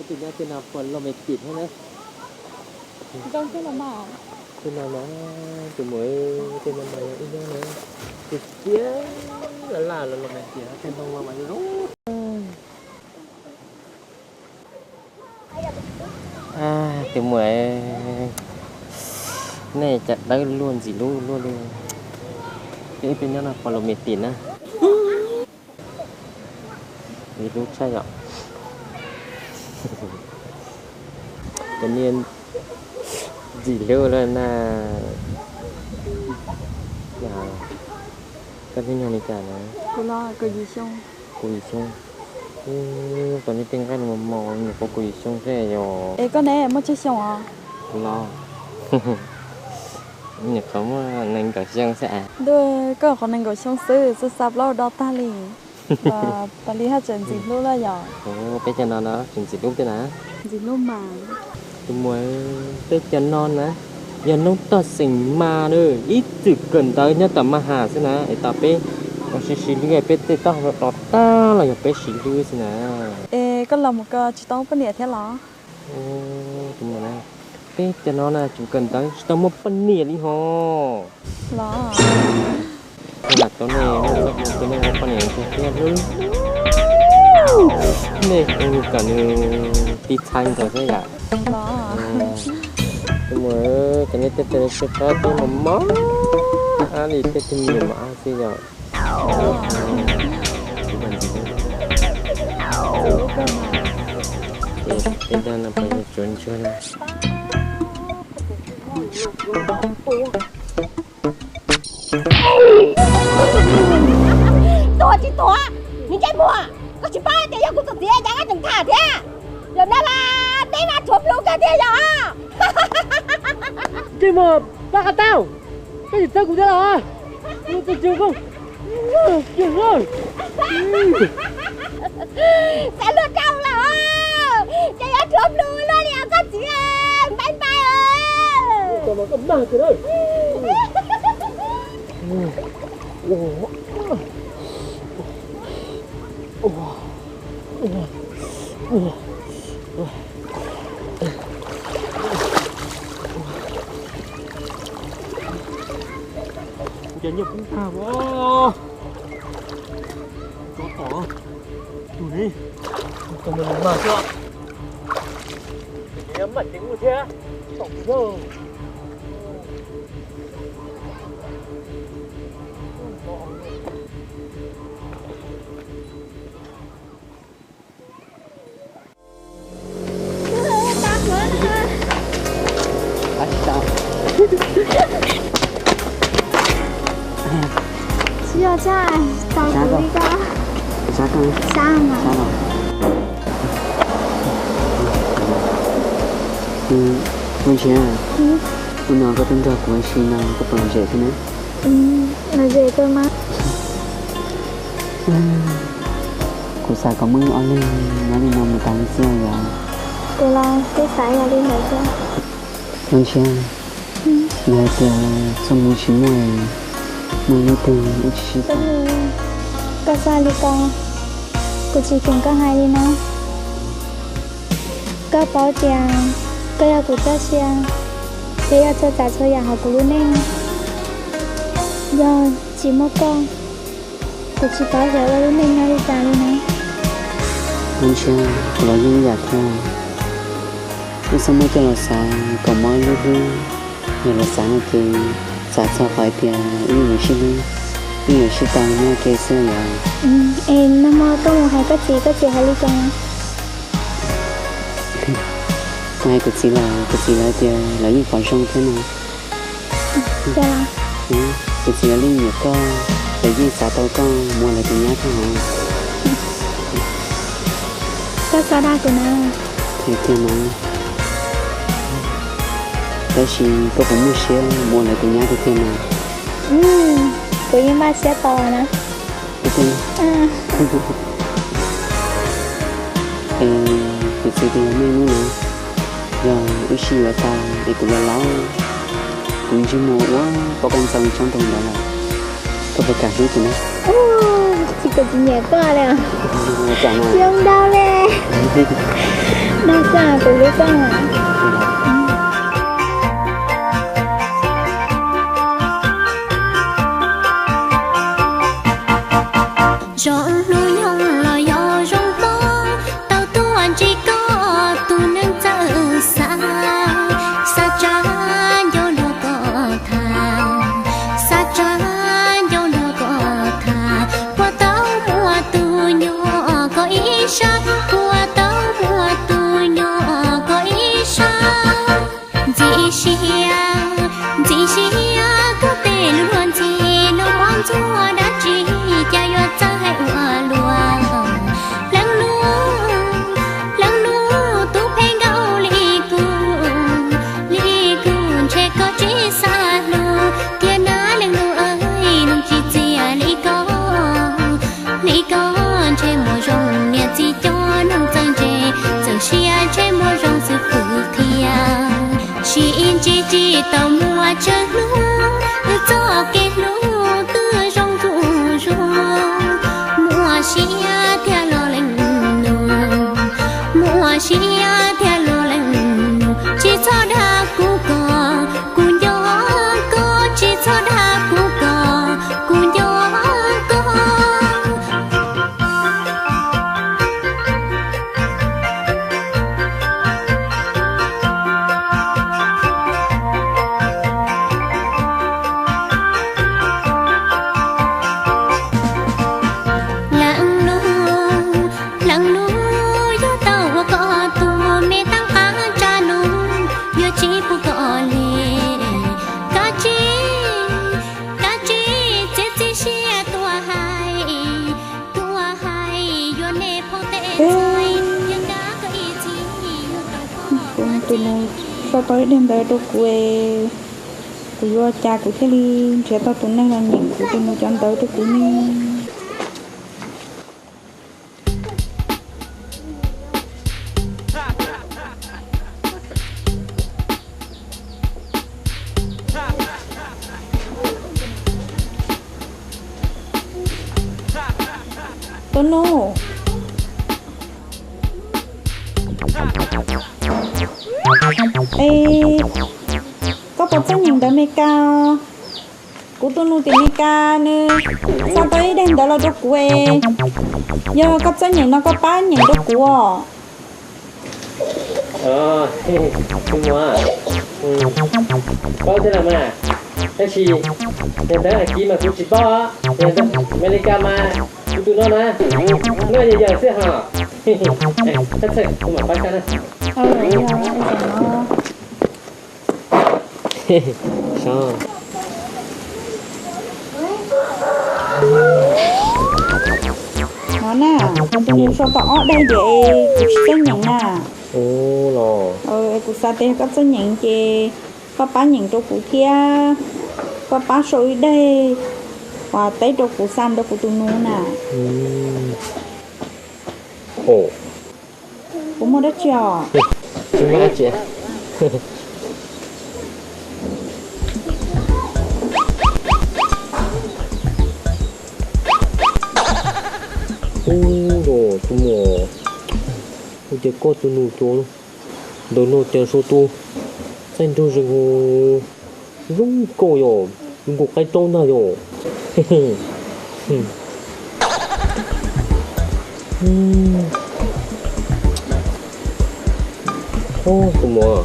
Tus nyob tej no puas los me tim thiab na? Tej no no, tus muam, tej no mas yog ib nyob na, tus tiab laj laj los los me tim, tej no los mas zoo. Tus muam, nej cas dawb luaj ntxim hlub luaj li. Ib peb nyob no puas los me tim na? Ntxim hlub tshaj yom. Cov niag ntxim hlub lawm na. Koj hnub nyoog li cas na? Kuv los kaum yim xyoo. Kaum yim xyoo. Tab sis tej nqaij no mos mos nyuam qhuav kaum yim xyoo xwb yom. Es koj ne, muaj tsawg xyoo os? Kuv los nyuam qhuav muaj nees nkaum xyoo xwb as. Ntuj, koj qhov nees nkaum xyoo xwb, xav xav plaub do tag li. Pas li haj tseem ntxim hlub lawm yom. Peb cov no no tseem ntxim hlub thiab na. Ntxim hlub mas. Tus muam, peb cov no na, yog noob toj xeem mas na, ib txwm kawm ntawv nyob tom mas has xwb na, es tom peb ua si siv hlwb peb tej taub hau to tag los yog peb siv hlwb xwb na. Es koj los mus ko tsis tau poj niam thiab los? Tus muam na, peb cov no na tseem kawm ntawv tsis tau muaj poj niam li ho. Los, lam tau nej, nej muaj poj niam tiag tiag xwb. Nej ua nws kom nws tiv txhais nkaus xwb yom. Los, tus muam, cov nej tej tes tshiab tshiab tej mos mos, ab li tej tus me nyuam mos ab xwb yom. Tej dab no puas yog tsuav ntsuag na? Tuag tsis tuag, niag ntsej muag, koj tsis paub tias yog kuv tus txiv cas koj tseem tham thiab. Yog na, peb mas tshuav plhu kawg tiag yog. Ntsej muag, pab qab tau, koj tsis txawb kuv thiab los? Xav luag rau los, ces yuav tshuav plhu luaj li os koj txiv, npai npai. Ces nyiaj kub tag os. Tsov tom tus ne, tus mus mas xwb. Ces maj ceev ua thiab, tom tus. Tsis yog, tsis tau kuv li ko. Sab mas. Ua ntsia, ua no koj twb nrog kuv ua si no koj puas lom zem thiab na? Lom zem kawg mas. Kuv xav kom muaj ib ob leeg nyob li no mus tas li xwb yom. Kuv los kuj xav yam li ntawd thiab. Ua ntsia, Yog hais tias txoj hmoo tsis muaj, muaj ib hnub twg wb tsis sib tau. Koj xav li ko, kuv tsis kheev koj hais li no. Koj paub tias koj yog kuv txoj sia, thiab yog txhua tsav txhua yam hauv kuv lub neej. Yog tsis muaj koj, kuv tsis paub xyov ua lub neej nyob li cas li na. Ua ntshai, kuv los yeej ib yam thiab. Wb txhob muab coj los xav kom mob ib lub hlwb, yog los xav no ces xav txog qhov tias wb yuav sib hlub, wb yuav sib tau nyob ua ke xwb yom. Es nag hmo koj mus hais koj txiv, koj txiv hais li cas? Kuv hais kuv txiv lawm, kuv txiv lawv tias lawv yeej pom zoo thiab no. Kuv txiv lawv yeej nyiam koj, lawv yeej xav tau koj mus ua lawv tus nyab thiab hos. Koj txhob dag kuv na. Tiag tiag mas. Tab sis koj puas muaj siab mus ua lawv tus nyab tiag tiag mas? Kuv yeej npaj siab tau na. Es kuv txiv tias yog muaj ib hnub na, yog wb sib yuav tau es kuv los laus, kuv ntsej muag ua pob kab ntxoov tsob ntoo ntawd lawm, koj puas kam hlub kuv na? Tsis, kuv tsis nyiam koj li os. Zoo ntau li. Dag koj, kuv hlub koj mas. Zoo hlub nyoog los yog zoo poob, tau tuaj ntsib koj tus neeg txawj xav, xav tsa ncauj luag koj tham, xav tsa ncauj luag koj tham, puas tau muaj tus nyob koj ib sab, puas tau muaj tus nyob koj ib sab. Ntxim siab, ntxim siab koj tej lus luag ntxhi, noj mov ntxuag dab tsi cas yuav txawj hais ua luaj. Leej lub, leej lub tub pheej nkaus li kuv, li kuv ntshe koj tsis xav hlub thiab na leej lub, nug tsis txiaj li koj. Li koj ntshe muaj zoo niam txiv cov neeg txawj ntse, txawj siab ntshe muaj zoo xwb fwj qhia. Sib ntsib tsis tau muaj tsawg hnub, wb txoj kev hlub twb zoo zuj zus. Muaj siab thiab los leej nus, muaj siab thiab los leej nus, tsis txhob dag kuv kom kuv nco koj, tsis txhob dag kuv kom kuv nco koj. Leej lub, leej lub yuav tau ua koj tus me tab qab tsa nus, yuav tsis pub koj li. Kav tsij, kav tsij txiav txim siab tuaj hais, tuaj hais yuav nej phooj tej txhais, yog kav koj ib txhis yuav tau koj. Kuv tus nus sau tau ib daim ntawv rau kuv, kuv yuav cas kuv thiaj li nrhiav tau tus neeg los nyeem kuv tus nus cov ntawv rau kuv ne? Tus nus, es koj puas txawj nyeem ntawv Meskas? Kuv tus nus tim Meskas nws xa tau ib daim ntawv los rau kuv es, yog koj txawj nyeem no koj pab nyeem rau kuv os. Paub thiab los mas, tab sis yog ntawv Askiv mas kuv tsis paub, yog ntawv Amelikas mas kuv tus no na, no yog yog xwb hos. Tab txawm kuv mam pab sab na. No na, kuv tus nus sau tau ob daim ces kuv tsis txawj nyeem na. Kuv xav tias koj txawj nyeem ces koj pab nyeem rau kuv thiab, koj pab sau ib daim uas teb rau kuv xa rau kuv tus nus na. Kuv muaj dab tsi os? Tus muam, ua cas koj tus nus cov ntawm no cas sau tus txaij nraug zoo zoo nkauj yom, zoo nkauj qaib plaub ntag yom. Tus muam,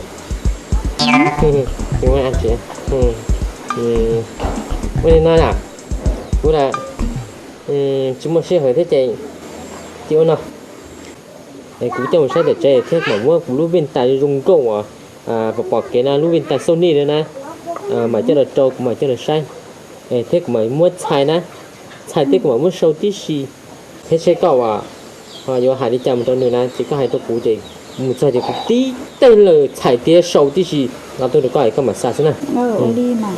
ua li no na, kuv tsis muaj sij hawm thiab ces cia ua no. Kuv coj mus saib tom tsev thiab mam muab kuv lub vij tas zoo nkauj uas pom pom kev na, lub vij tas Sony na na, mam coj los rau kuv mam coj los saib, thiab kuv mam muab txhais na, txhais thiab kuv mam muab sau tib si, thiab seb koj uas ho yuav hais li cas mus rau nws na ces koj hais rau kuv ces mus txog ces kuv tib teg lawm txhais thiab sau tib si los tuaj rau koj es koj mam xa xwb na.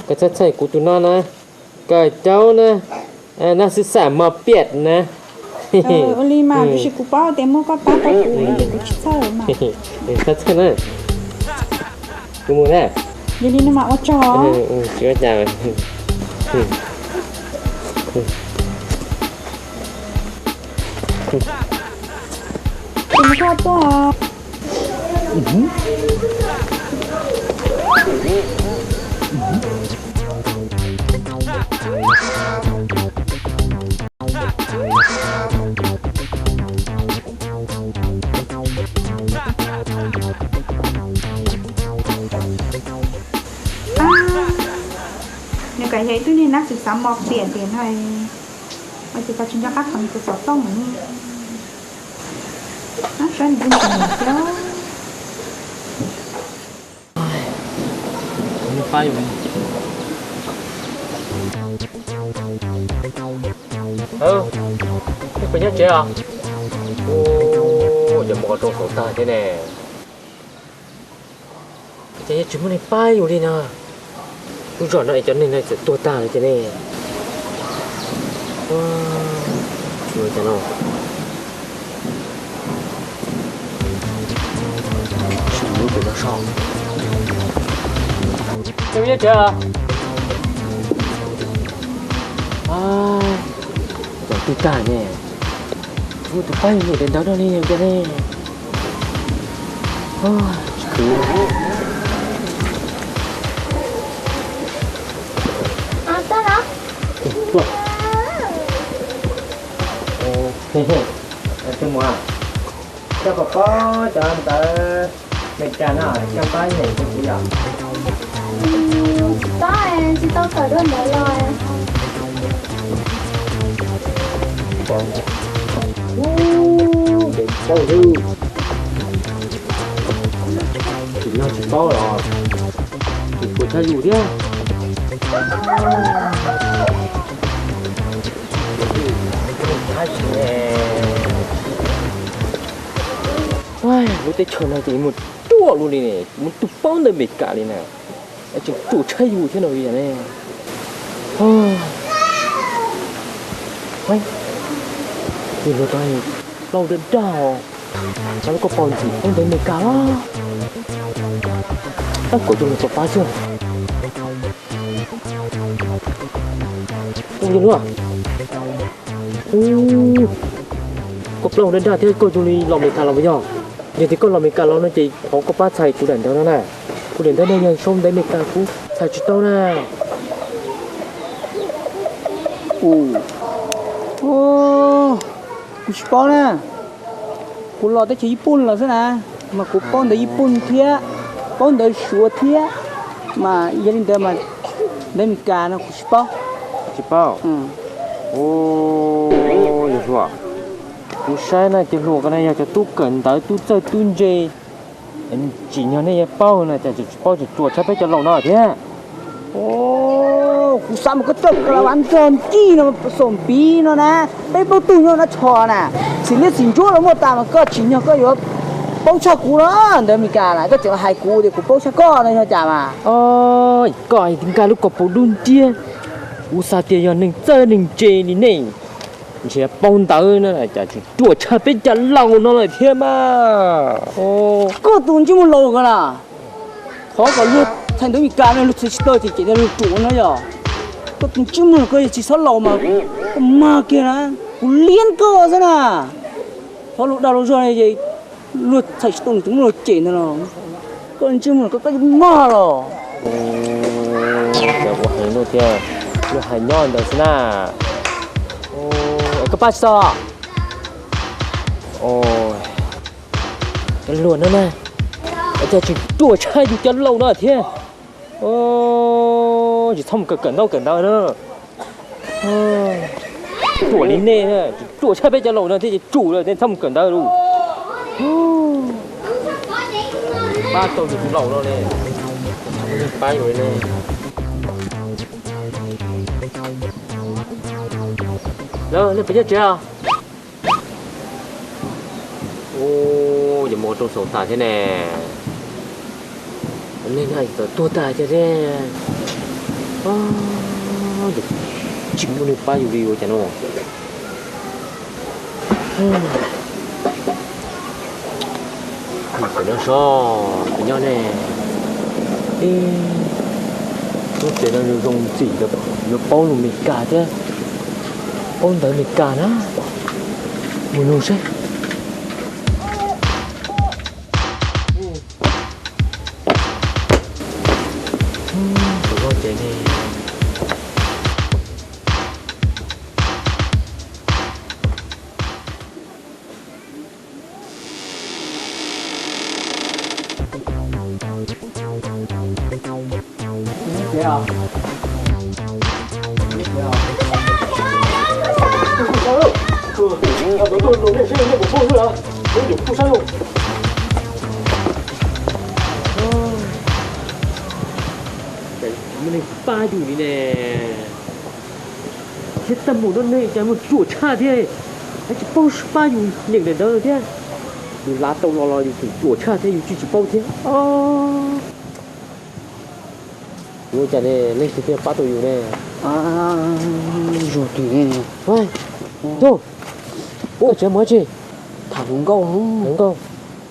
Koj txhawj txhawj kuv tus no na, koj caub na, nab xwb xam mos piam na. Ua li mas, tab sis kuv paub tias muaj koj pab tau kuv ces kuv tsis txhawj mas. Txhawj txhawj na. Kuv mus na. Yog li no mas ua tsaug. Tsis ua cas. Kuv mus koj tuaj. Nws kam yog ib tug niag nab xwm xav mos piam tiam no, ua cas koj tsis nco qab thov nws tus xov tooj no ne? Saib nws tus nus thiab. Pab yus. Peb puas nyob tsev os? Ua cas mos rau saum tag thiab ne? Ces yog tsis muaj neeg pab yus li no, lub zos no es cov neeg no txawm tuag tag lawm ces ne. Ua cas no? Sim lub pem no so. Cov twg tag ne? Muaj tus pab yus niam daim ntawv no li cas ne? Tsis khwv. Tuaj. Coj kom paub cov ntawv Meskas no coj pab yus rau kuv yom. Tsis paub, tsis tau kawm dua ntawv los. Tsis paub los tsis puas tshaj yus thiab. Lub teb chaws no ces muaj ruaj luaj li ne, muaj tus paub ntawv Meskas li na, tseem ruam tshaj yus thiab no li ne. Yus luag tau plaub dag dag os, cas lub koj paub ntxim paub ntawv Meskas los. Tab kom coj lug rau pab xwb. Ua yog luag, koj plaub dag dag thiab koj zoo li los Meskas los puas yog? Yog tias koj los Meskas los no ces thov koj pab txhais kuv daim ntawv no na. Kuv daim ntawv no yog sau ntawv Meskas kuv txhais tsis tau na. Kuv tsis paub na. Kuv los teb chaws Yij Pooj los xwb na, mas kuv paub ntawv Yij Pooj thiab, paub ntawv Suav thiab, mas yog li ntawd mas ntawv Meskas no kuv tsis paub. Tsis paub. Yog hluas, kuv saib na cov hluas ko na yog cov tub kawm ntawv tub txawj tub ntse, tsim nyog nej yuav paub na cas tseem tsis paub, tseem ruam tshaj peb cov laus no thiab. Kuv xav mas koj coj kalavas nrog ncig no xaum npiv no na, peb plaub tug nyob nab tsho na, txiv liab txiv ntsuab los muaj tas mas koj tsim nyog koj yuav paub tshaj kuv no. Ntawv Meskas na koj tseem los hais kuv tias kuv paub tshaj koj no yog cas mas. Koj nkag lub koj paus dub nciab, kuv xav tias yog neeg txawj neeg ntse li nej, ntshe paub ntawv no cas tseem ruam tshaj peb cov laus no lawm thiab mas. Koj tus ntsej muag laus ko na, thov kom luag txhais ntawv Meskas no luag txhais tsis tau ces ces luag ruam no yog. Koj tus ntsej muag koj yog tsis txhob laus mas koj mag kiag na, kuv liab koj xwb na. Ob lub dag lub zog ne ces luag txhais tsis tau nws tus muaj luag cem ntawd los koj ntsej muag koj koj mog los. Cov ua heev luj thiab, luag hais nyob ntawd xwb na. Koj pab tsis tau. Cov luag no na, cas tsis ruam tshaj yus cov laus no thiab. Tsis txhob mus kawm kawm ntaub kawm ntawv na. Ruam li nej, tsis ruam tshaj peb cov laus no thiab ces tsum lawm, nej txhob mus kawm ntawv lawm. Pab tau yus tus laus no ne, pab yus li ne. Lawv, nej puas nyob tsev os? Ua, ces mus ua rau xaus tas thiab ne. Nej na txawm tuag tas tiag thiab. Tsis muaj neeg pab yus li ua cas no. Cov nyob so, cov nyob ne. Lub tsev no zoo ntxim, yuav paub lus Meskas thiab, paub ntawv Meskas na. Mus nug seb. Muaj neeg pab yus li ne. Thiab tag mus no nej cas muaj ruam tshaj thiab, tsis paub pab yus nyeem daim ntawv thiab. Yus lav tau los los yus tseem ruam tshaj thiab yus tsis tsis paub thiab. Ua cas ne, leej twg thiaj pab tau yus ne? Zoo twg ne? Tus, koj tseem mus tsi? Tham hluas nkauj. Hluas nkauj.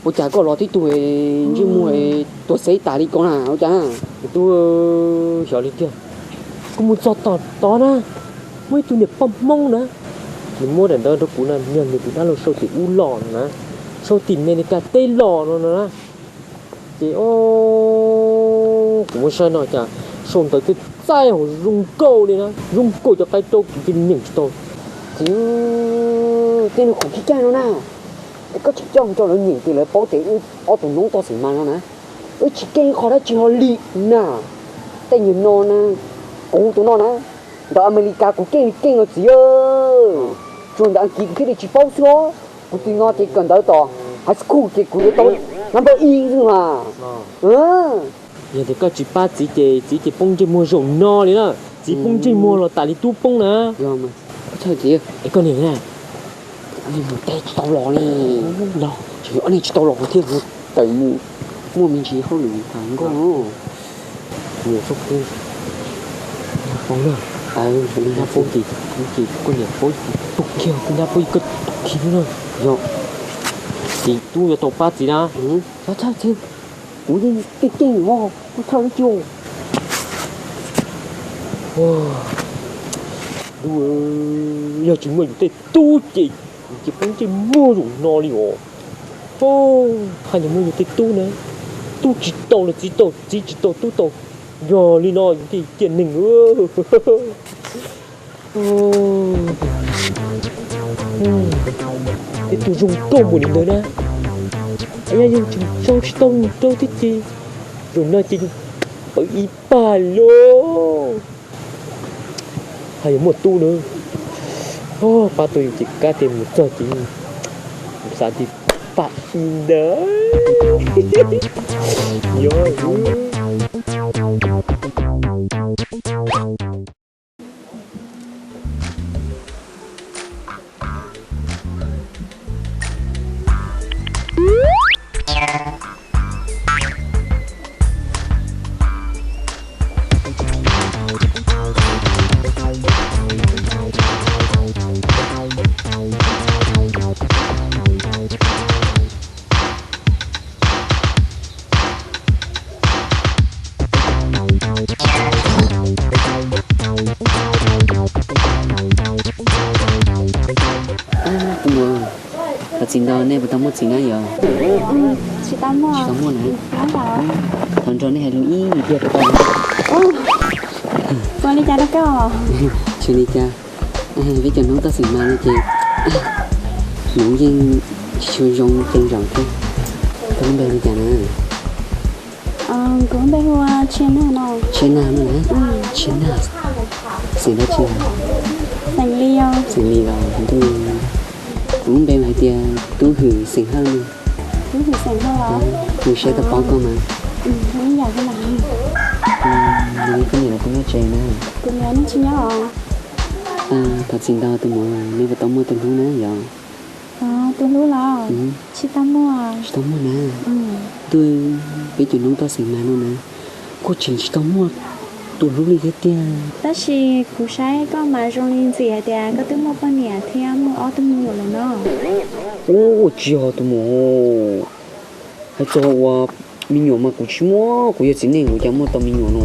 Ua cas koj los tib tug ntsej muag tuag xeeb tas li ko na ua cas? Tub, xyov li tiag. Kuv mus txog tom tod na, muaj ib tug niam poj Hmoob na, nws muab daim ntawv rau kuv na, yog nws tus dab laug sau tim ub los no na, sau tim Meskas teb los no no na. Ces o, kuv muab saib no cas sau ntawv txaij txaij hauv zoo nkauj li na, zoo nkauj cov qaib raub kuv cia li nyeem tsis tau. Txiv, tej nws qhov khib cag no na, es koj tsis coj mus rau lawv nyeem ces lawv paub tias wb ob tug noob toj xeem mas no na. Wb tsis keej qhov dab tsi ho li na. Tej nyuag no na, kuv tus no na, ntawm Amelikas kuv keej li keej os txiv. Tsuas ntawm Askiv kuv thiaj li tsis paub xwb os. Kuv tus no ces kawm ntawv tom high school ces kuv yuav tau number ib xwb mas. Yog tias koj tsis pab txiv ces txiv ces poob ntsej muag zaum no li na. Txiv poob ntsej muag los tas li tub poob na. Es koj niam na, nej mus teb tsis tau los ne. Tseem yog nej tsis tau los thiaj tawm mus muaj me ntsis hauj lwm tham nkauj. Mus txog kuv nyab paub na, kuv nyab paub ces, ces koj niam paub tus kiag, kuv nyab paub koj tus kiag na. Yog ces tub yuav tau pab txiv na. Txhob txhawj, kuv yeej keej keej os, txhob txhawj dab tsi. Yog tsis muaj yus tej tub ces, ces poob ntsej muag zaum no li os. Haj yog muaj yus tej tub na, tub tsis tau los txiv tau, txiv tsis tau tub tau. Yog li no yus thiaj ciaj neeg. Tej tug zoo nkauj npaum li ntawd na, yog yus tseem sau tsis tau nws rau thiab ces zaum no ces yus pawv ib pag lawm. Haj yog muaj tub na, pab tau yus ces kab tias mus txog ces xav tias pab ib ntawd. Yog. Txiv ntawd nej puas tau muaj txiv na yog? Tsis tau muaj na. Thov nrog nej hais lus ib tiag puas tau? Ua li cas rau koj? Tsis li cas, peb cov hnub toj xeem mas no ces hnub yeej tsis tshua zoo qee zaum thiab. Koj lub npe li cas na? Kuv lub npe hu ua Tshiab Nag no. Tshiab Nag no na? Tshiab Nag. Xeem dab tsi? Xeem Lis. Xeem Lis los ntuj, kuv lub npe hais tias Tub Hwm xeem Hawj no. Tub Hwm xeem Hawj los? Nws siab tau paub koj mas. Ib yam thiab mas. Yog li koj niam los puas nyob tsev na? Kuv niam yeej tsis nyob os. Thov txim ntau tus muam, nej puas tau muaj tus hlub na yog? Tus hlub los? Tsis tau muaj. Tsis tau muaj na. Ntuj, peb cov hnub toj xeem mas no na, kuj tseem tsis tau muaj tus hlub li thiab tiag. Tab sis kuv saib koj mas zoo li ntxim hais tias koj twb muaj poj niam thiab muaj ob tug me nyuam lawm no. Ua tsis yog tus muam, hais txog uas me nyuam mas kuv tsis muaj, kuv yog txiv neej kuv cas muaj tau me nyuam no.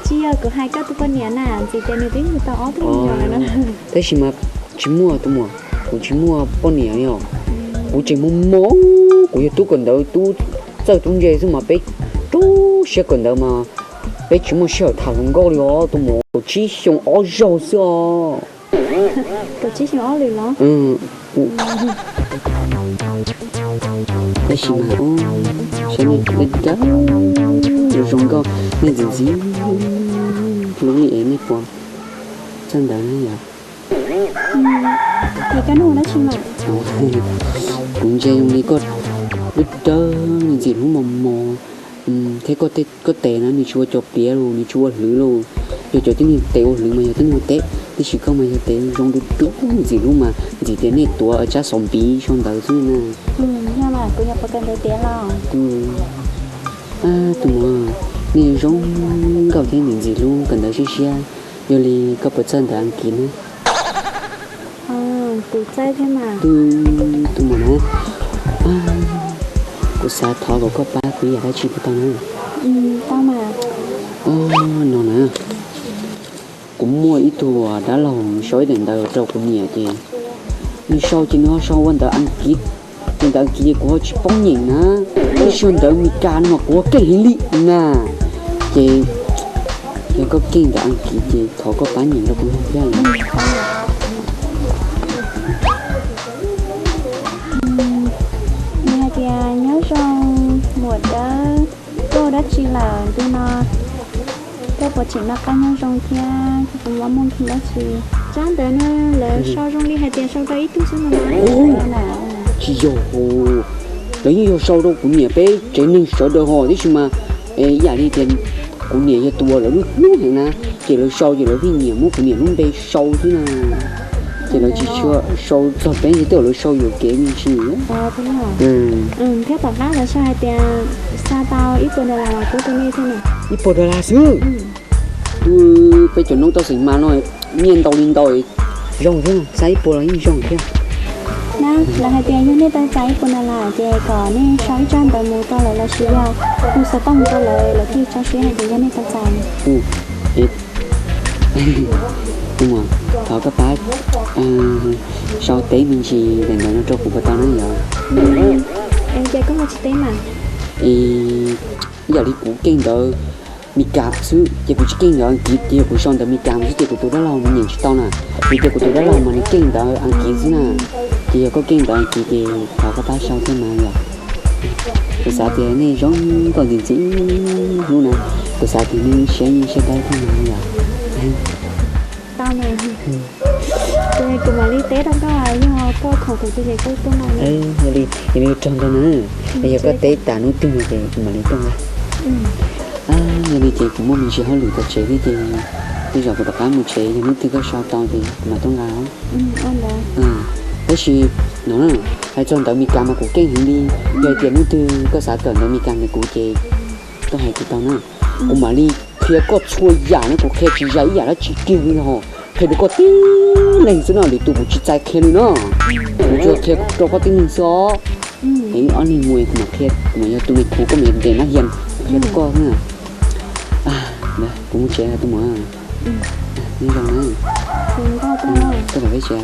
Tsis yog kuv hais koj tus poj niam na, ntxim tias nws twb yug tau ob tug me nyuam lawm no. Tab sis mas tsis muaj tus muam, kuv tsis muaj poj niam li os. Kuv tseem mos mos, kuv yog tub kawm ntawv tub txawj tub ntse xwb mas peb rau siab kawm ntawv mas peb tsis muaj sij hawm tham hluas nkauj li os tus muam. Kaum tsib xyoo ob zaug xwb os. Kaum tsib xyoo ob lwm los? Tab sis mas saib nej dawb dawb zoo nkauj, nej ntxim ntxim hlub li es nej puas txawj ntawv na yom? Kuv ntsia zoo li koj dawb dawb ntxim hlub mos mos thiab koj tes na nws tsis ua cov piav los nws tsis ua hlwv los. Yog cov tib neeg tes ua hlwv mas yog tib neeg ua teb, tiam sis koj mas yog tes zoo dub dub ntxim hlub mas ntxim tias nej tuav tsab xov npiv sau ntawv xwb na. Tus muam, nej zoo nkauj thiab ntxim ntxim hlub kawm ntawv siab siab, yog li koj puas txawj ntawv Askiv na? Tus muam na, kuv xav thov kom koj pab kuv ib yam dab tsi puas tau na? No na, kuv muaj ib tug dab laug sau ib daim ntawv rau kuv niam ces nws sau ces nws ho sau ua ntawv Askiv, ces ntawv Askiv ces kuv ho tsis paub nyeem na, tab sis ua ntawv Meskas no mas kuv ho keej heev li na. Ces yog koj keej ntawv Askiv ces thov koj pab nyeem rau kuv mloog thiab. Nws hais tias nyob zoo muam dawb, koj ua dab tsi lawm ntu no? Koj puas tseem noj qab nyob zoo thiab koj puas muaj mooj nkeeg dab tsi? Tsab ntawv no lawv sau zoo li hais tias sau rau ib tug xwb no. Tsis yog, lawv yeej yog sau rau kuv niam peb tsev neeg sawv daws ho, tiam sis mas ib yam li tias kuv niam yog tus uas lawv hlub hlub heev na, ces lawv sau ces lawv pheej nyiam muab kuv niam lub npe sau xwb na. Ces lawv tsis tshua sau txog peb ces tej zaum lawv sau yuam kev me ntsis. Thiab tom qab lawv sau hais tias xa tau ib puas dollar los pub rau nej thiab na. Ib puas dollar xwb? Peb cov hnub toj xeem mas no nyiaj ntau li ntau, zoo thiab, xa ib puas los yeej zoo thiab. Na, lawv hais tias yog nej tau txais ib puas dollar ces kom nej sau ib tsab ntawv mus rau lawv los sis yog hu xov tooj mus rau lawv, lawv thiaj tso siab hais tias yog nej tau txais. Tus muam, thov koj pab sau teb me ntsis daim ntawv no rau kuv puas tau na yom? Ces koj ho tsis teb mas? Ib yam li kuv keej ntawv Meskas xwb ces kuv tsis keej ntawv Askiv, ces yog kuv sau ntawv Meskas mus xwb ces kuv tus dab laug nws nyeem tsis tau na, vim tias kuv tus dab laug mas nws keej ntawv Askiv xwb na. Ces yog koj keej ntawv Askiv ces thov koj pab sau thiab mas yom. Kuv xav tias nej zoo nkauj ntxim ntxim hlub na, kuv xav tias nej siab yeej siab dawb thiab mas yom. Tau mas, kuv mam li teb rau koj, yog koj khoom thaum twg ces koj tuaj no. Yog li, yog li raug ntau na, yog koj teb tas hnub twg no ces kuv mam li tuaj nqa. Yog li ces kuv muaj me ntsis hauj lwm tom tsev thiab ces tej zaum kuv rov qab mus tsev, yog hnub twg koj sau tau ces kuv mam tuaj nqa os. Tab sis no na, hais txog ntawv Meskas mas kuv keej heev li, yog tias hnub twg koj xav kawm ntawv Meskas ntawm kuv ces koj hais kuv tau na. Kuv mam li qhia koj txhua yam na, kuv qhia tsis zais ib yam dab tsi kiag li os. Qhia rau koj tib leeg xwb no, lwm tus kuv tsis txais qhia li no. Kuv tsuas qhia rau koj tib leeg xwb os. Es ob leeg mus kuv mam qhia, kuv mam yog tus me khuv, koj mam yog tus nab hias, kuv qhia rau koj na. Kuv mus tsev tus muam. Nyob zoo na. Koj pab peb tsev.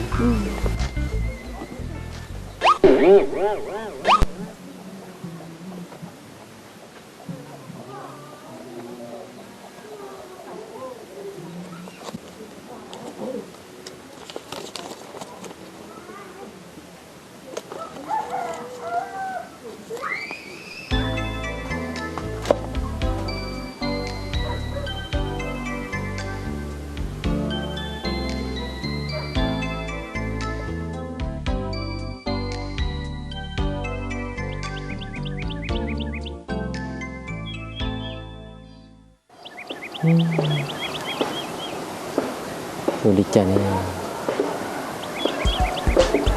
Ua li cas ne?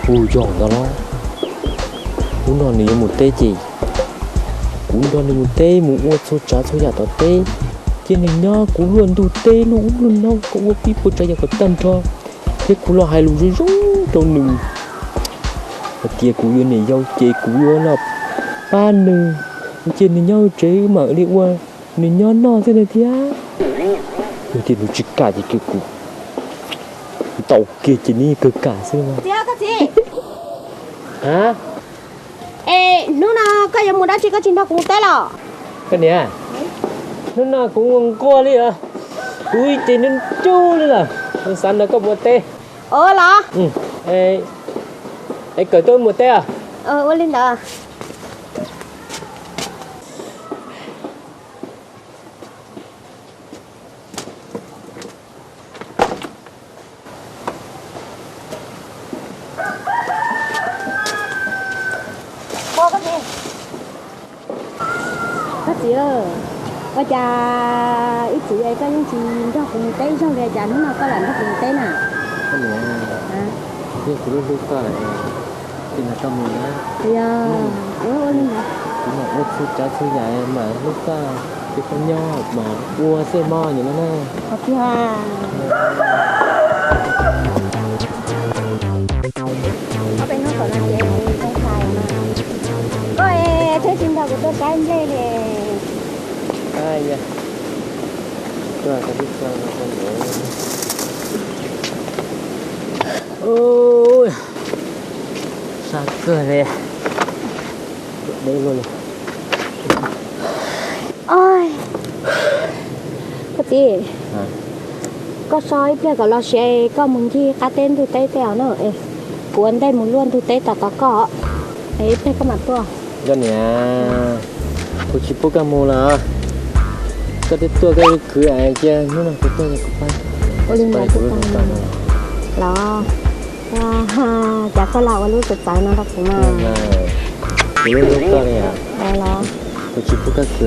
Hu yog ntawd los, hnub no nws yuav mus teb ces kuv nrog nws mus teb, mus ua txhua tsav txhua yam tom teb, cia nws nyob kuv luaj ntug teb luaj ub luaj no kom ua pib puas tsav yam kom tag nrho, thiab kuv los hais lus zoo zoo rau nws hais tias kuv yuav niam yau ces kuv yuav los pab nws, cia nws nyob hauv tsev wb mam li ua nws nyob noj xwb na thiab. Yog tias nws tsis kam ces kuv ntaus kiag ces nws kawg kam xwb. Txiv, koj txiv. Ha? Es hnub no koj yuav mus dab tsi koj tsis nrog kuv mus teb los? Koj niam, hnub no kuv nquag nquag li os, kuv ib ce nruj nruj li lawm, kuv xav nrog koj mus teb. Ua los. Es kawm tuaj mus teb os. Ua li ntawd. Koj txiv, ua cas ib txwm es koj yeej tsis nrog kuv mus teb ib zaug li, cas hnub no koj lam nrog kuv mus teb na? Koj niam, yog kuv lub hlub koj, kuv nrog koj mus na. Yog, ua li ntawd. Kuv mam ua txhua tsav txhua yam mam hlub koj, ces koj nyob mam ua xwb mog, nyob no na. Ob peb hnub tom no ces zoo hais mas. Koj es thiaj tsis nrog kuv tuaj saib nplej li. Sab kawg li. Deb luaj li. Koj txiv, koj so ib pliag kom los sis koj mus ncig qab teb ntug teb tej os na, kuv ua ntej mus luaj ntug teb tos tos koj, es ib pliag koj mam tuaj. Yog niam, kuv tsis pub koj mus lawm, koj twb tuaj koj khwv cia hnub no kuv tuaj kuv pab. Ua li ntawd kuv los, cas koj los ua lub txawv txawv no rau kuv mas. Kuv lub hlub koj li os. Los. Kuv tsis pub koj khwv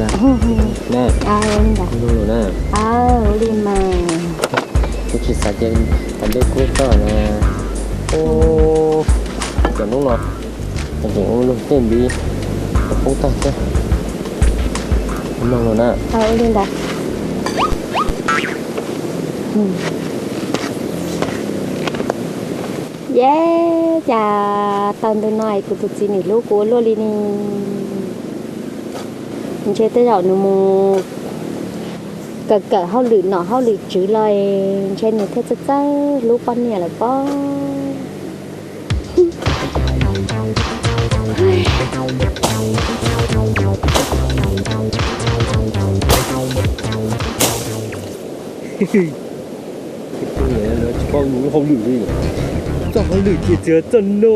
na. Ua li mas. Kuv tsis xav cia thaum ntej kub koj na. Cov hnub no tseem ua luag tej ntiv poob tag thiab. Mloog lawm na. Ua li ntawd. Yeb, cas tau ntu no es kuv tus txiv nim hlub kuv ua luaj li ne. Ntshe tej zaum nws mus kawm kawm hauj lwm nom hauj lwm tswv los ntshe nws thiaj txawj txawj hlub poj niam lawm pob. Tsis paub mus hauj lwm li. Txoj hauj lwm ces txiav txoj no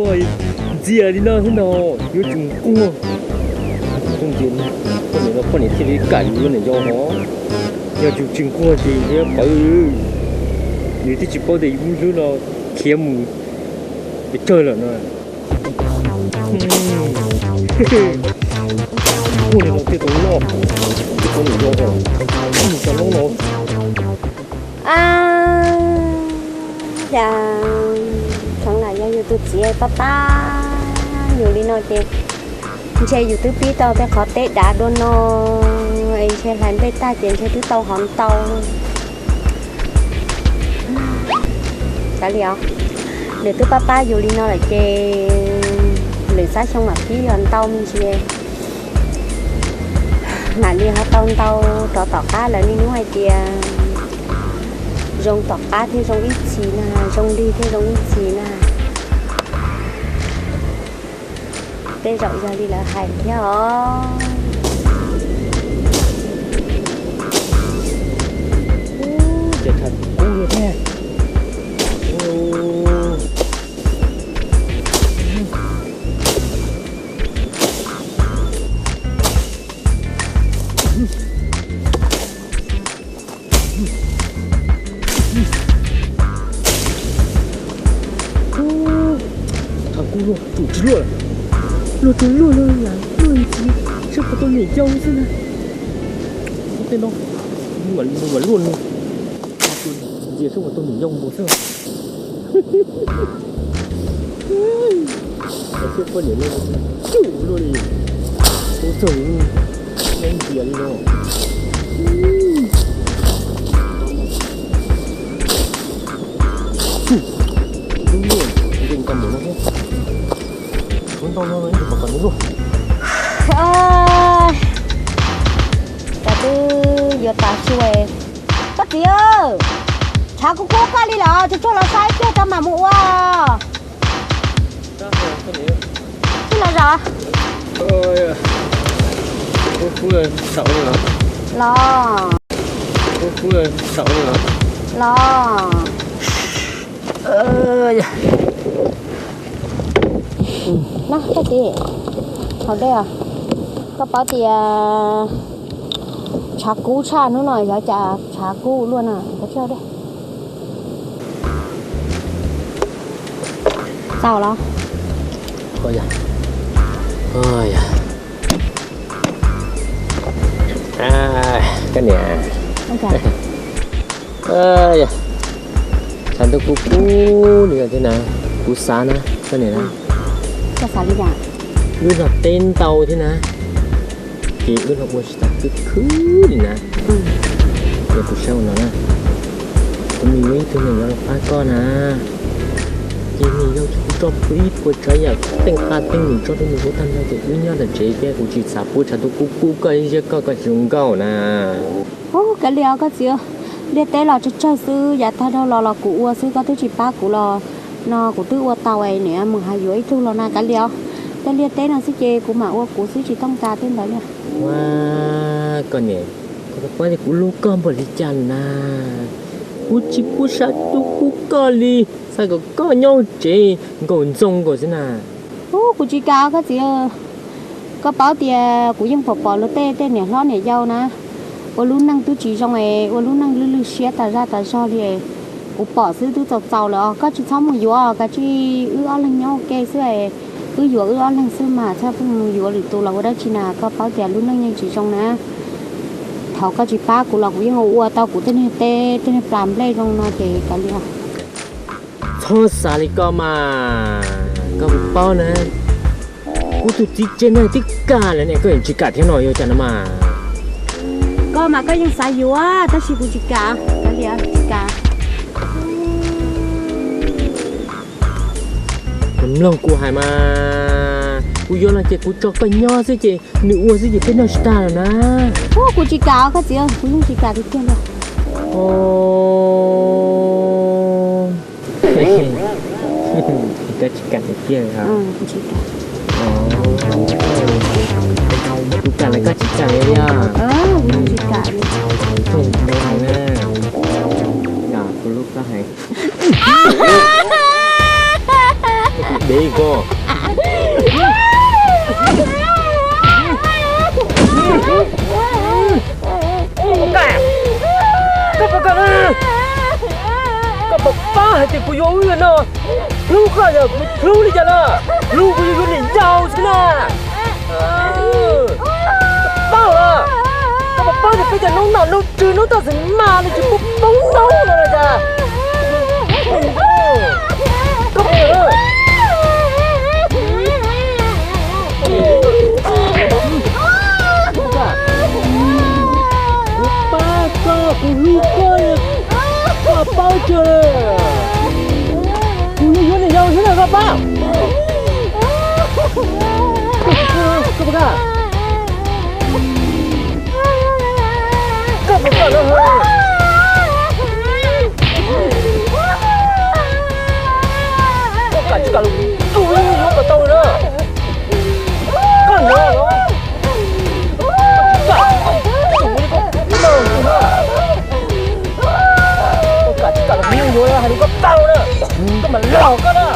ntxias li no xwb no, yuav tsum nquag. Poj niam no poj niam thiaj li kam yus niam yau hov. Yog tsis tsis nquag ces yus pawv, nws twb tsis paub tias yus lub hlwb no khiav mus pes tsawg lawm no. Nquag li no thiaj tau loj, thiaj tau niam yau hov. Mus txog lub no. Cas tseem lam yog yus tus txiv pab pab yus li no ces ntshe yus twb pib tau tej qhov teb dav dua no, es ntshe hlais nplej tag ces ntshe twb tau hov ntau. Kav liam os, nws twb pab pab yus li no lawm ces lwm xab xyoo mam pib hov ntau me ntsis. Mam li ho tau ntau rov tom qab lawv niaj hnub hais tias zoo tom qab thiaj zoo ib txhis na, zoo lig thiaj zoo ib txhis na. Tej zaum yog li lawv hais thiab os. Ub, ces tshav kub thiab. Tshav kub luaj, tsum tsis luaj lawm. Luaj tsuas luaj, luaj lam luaj ntxiv, seb puas tau niam yau xwb na. Tej no, luaj luaj, ntxias seb puas tau niam yau nkaus xwb. Poj niam no tsum luaj li, ua txog li, ntxias li no. Lub niag nkees tau npaum no thiab. Ua ntau no ib tug pom kom nws luaj. Cas twb yuav tas su. Koj txiv, tshav kub kub koj li lawm, tsuag tsuag los saib kiag tso mam mus ua. Tsuag los zom. Los. Los. Na, koj txiv, haus dej os. Koj paub tias tshav kub tshaj hnub no xyov cas tshav kub luaj na, koj txiv haus dej. Txaus los? Koj niam, tshav ntuj kub kub li thiab na, kuv xav na, koj niam na, wb noj teb ntau thiab na, ces wb los ua tsis tau khwb khwb li na. Ces kuv saib ua no na, kuv nws yuav ib tug niam yau los pab koj na. Ces niam yau ces kuv tso ib puas tsav yam teej qab teej num tso rau nws ua tag nrho ces wb nyob ntawm tsev thiab, kuv tsis xav pub tshav ntuj kub kub koj ib ziab koj, koj tsis zoo nkauj na. Ub, kav liam os koj txiv, liaj teb los tsawg tsawg xwb, yav tag dhau los los kuv ua xwb, koj twb tsis pab kuv los no kuv twb ua tau es niam mus hais yuav ib tug los na, kav liam os. Tej liaj teb no xwb ces kuv mam ua kuv xwb, tsis tooj tas tej ntawd li. Ua, koj niam, koj puas paub tias kuv hlub koj npaum li cas na? Kuv tsis pub tshav ntuj kub koj li, xav kom koj nyob tsev nkaum ntxoo nkaus xwb na. Ub, kuv tsis kam koj txiv. Koj paub tias kuv yeej pom pom luag tej tej niam hlob niam yau na, ua lub neej twb tsis zoo es ua lub neej lwj lwj siab tas zaj tas zog li. Kuv pom xwb twb txaus txaus lawm os, koj tsis txhob mus yuav, kav tsij wb ob leeg nyob ua ke xwb. Wb yuav wb ob leeg xwb mas txhob pheej mus yuav lwm tus los ua dab tsi na, koj paub tias lub neej yeej tsis zoo na. Thaum koj tsis pab kuv los kuv yeej ua ua tau kuv tej niag teb tej niag plas nplej zoo no ces kav liam. Txhob xav li koj mas, koj puas paub na, kuv tus txiv tsev no twb kam lawm ne, koj yeej tsis kam thiab no yog cas no mas. Koj mas koj yeej xav yuav tab sis kuv tsis kam, kav liam, tsis kam. Mloog kuv hais mas, kuv yuav no ces kuv tso koj nyob xwb ces nws ua xwb ces peb noj tsis tag lawm na. Ub, kuv tsis kam koj txiv, kuv yeej tsis kam tiag tiag li. Koj tsis kam tiag tiag li. Kuv kam los koj tsis kam li os. Kuv tsis kam li. Kuv hlub koj heev. Dev koj. Koj puas kam, koj puas kam, koj puas pab hais tias kuv yuav wb no? Hlub koj yog kuv hlub li cas na? Hlub kuv yuav yuav niam yau xwb na. Koj puas pab, koj puas pab tias peb cov noob nom noob tswv noob toj xeem mas nws tsis pub poob noob no na cas? Koj puas kam? Kuv pab koj, kuv hlub koj, koj paub tsis? Kuv yuav yuav niam yau xwb na, koj pab. Koj puas kam? Koj puas kam? Koj kam tsis kam los kuv yuav kom tau na. Los koj na.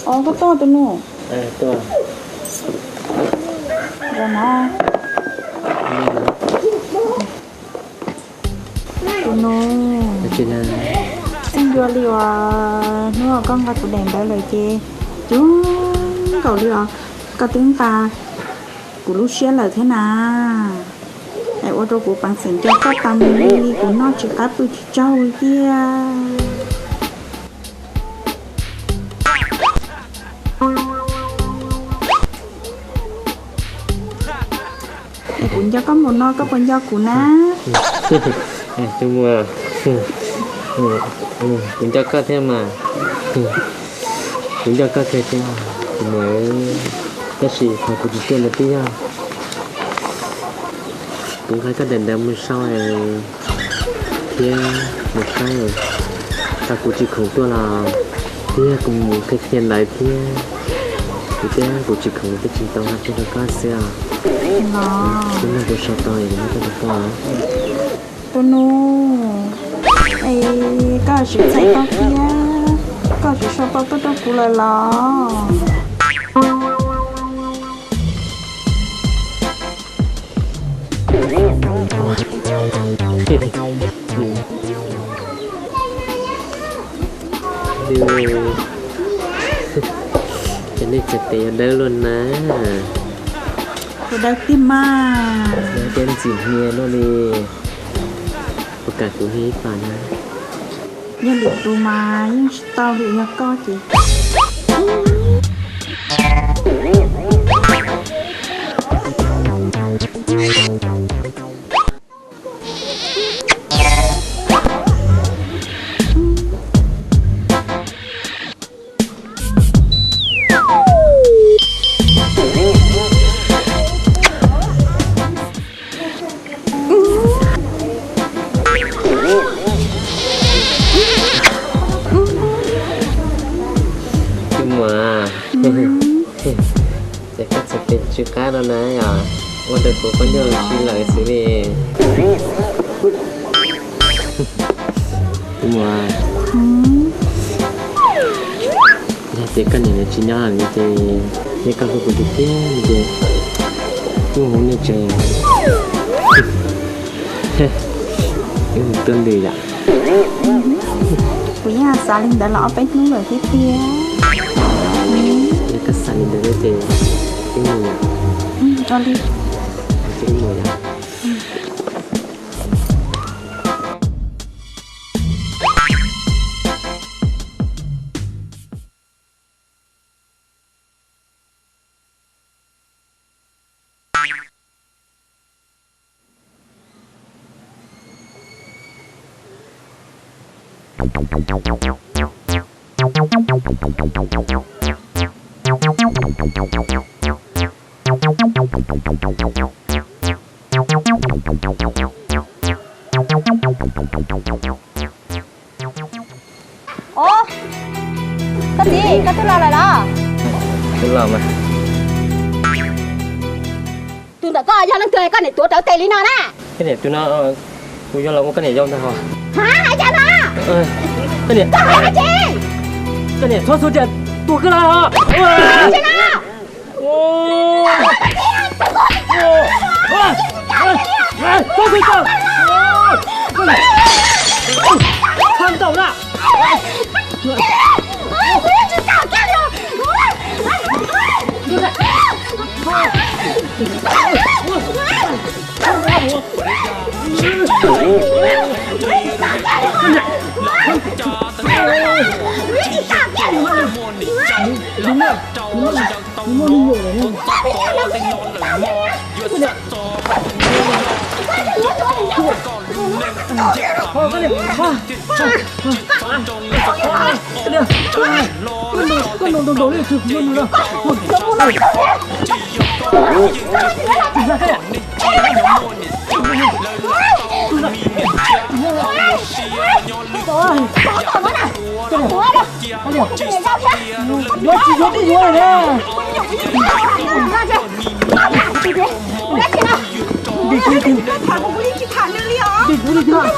Os, koj tuaj tus nus. Zoo na. Tus nus, txij ncua li uas hnub koj nqa tus daim ntawd lawm ces cuag nkaus li os koj twb nqa kuv lub siab lawm thiab na. Es ua rau kuv peev xwm nco koj tas mus li, kuv noj tsis qab pw tsis tsaug li tiag. Es kuv nco koj npaum no koj puas nco kuv na? Tus muam, kuv nco koj thiab mas. Kuv nco koj kawg thiab tus muam, tab sis qhov kuv tsis tuaj ntawd twb yog kuv nqa koj daim ntawd mus sau thiab mus saib, thaum kuv tsis khoom tuaj los twb yog kuv mus qhia qhia ntawv thiab, kuv thiab kuv tsis khoom twb tsis tau hais tuaj rau koj xwb os. Twb yog kuv sau tau es kuv muab tuaj rau koj. Tus nus, es koj tsis txhais tau thiab, koj tsis sau tau tuaj rau kuv lawm los? Ces nej txhais tes yog dawb luaj na. Kuv dawb tiag mas. Dawb thiab ntxim hnia luaj li. Puas kam kuv hnia ib pas na? Yog lwm tus mas yeej tsis tau, lwm yog koj ces. Tus muam, ces koj txhais tes tsw qab no na yom, ua rau kuv qab ncaug si lawm xwb li. Tus muam, yog tias koj niam tsis nyob lawm ces, yog koj hlub kuv tiag tiag ces kuv mus nej tsev, wb mus tuaj ntws yom. Kuv yeej xav li ntawd los ob peb hnub lawm thiab tiag. Yog koj xav li ntawd ces wb mus yom. Ua li. Ces wb mus yom. Ov, koj txiv, koj twb los lawm los? Twb los mas. Tus ntawm koj yog leej twg koj niam tuav rawv tes li no na? Koj niam tus no, kuv yuav los ua koj niam yau ntag hos. Hais cas no? Koj niam, koj hais dab tsi? Koj niam txhob xub tias tua koj los hos. Txhob xub tias. Txhob ntaus na. Yuav tsis yuav twb yuav lawm na. Dim kuv li, dim kuv li.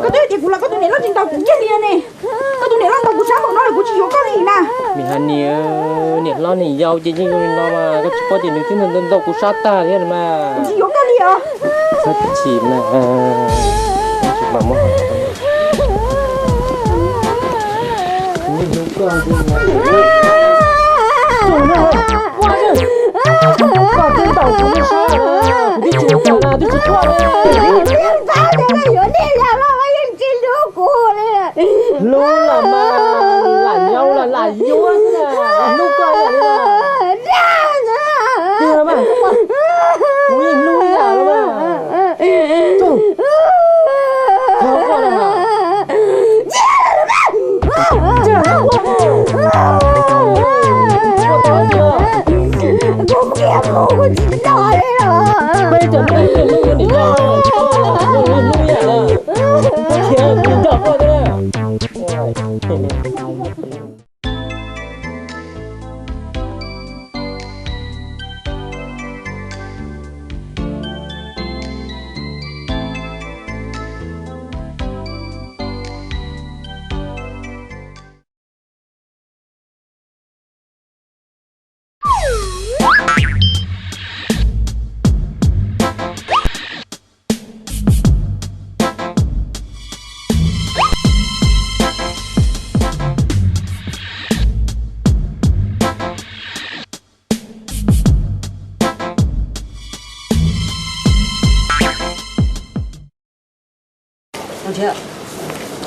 Koj twb hais tias kuv los koj tus niam loj tsis ntaus kuv kiag li ne. Koj tus niam loj ntaus kuv sab npaum no los kuv tsis yuav koj li na. Niam hais niam, niam hlob niam yau ces yeej zoo li no mas koj tsis paub ces nws twb ntaus kuv sab tag thiab mas. Kuv tsis yuav koj li os. Koj tsis chim na. Tsis mam muab. Hlub los mas lam nyob los lam yuav xwb na, hlub koj ib yam li na. Tiag mas, kuv yeej hlub ib yam los mas. Thov koj na. Peb cov neeg twg hlub yuav niam yau, hlub ib yam na. Khiav tsis nco koj thiab na.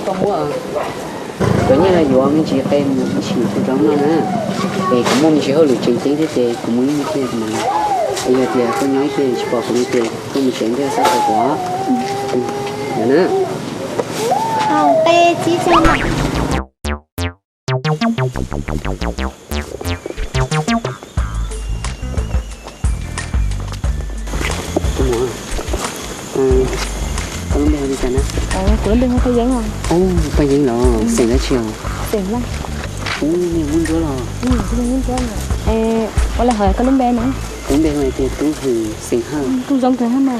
Koj muab cov nyiaj no yuav me ntsis qe mus ib sim txhua tsav no na, es kuv muaj me ntsis hauj lwm tseem ceeb thiab ces kuv mus ib me pliag mas. Es yog tias koj nyob ib pliag tsis pom kuv no ces koj mus tsev thiab txhob tau kuv. Yog na. Qe txiv tsev mas. Koj lub npe hu li cas na? Kuv lub npe hu Paj Yeeb os. Ub, Paj Yeeb los xeem dab tsi os? Xeem Laj. Ub, yog Hmoob Ntsuab los? Ua li hais koj lub npe na? Kuv lub npe hu tias Tub Hwm xeem Hawj. Kuj zoo kawg thiab mas.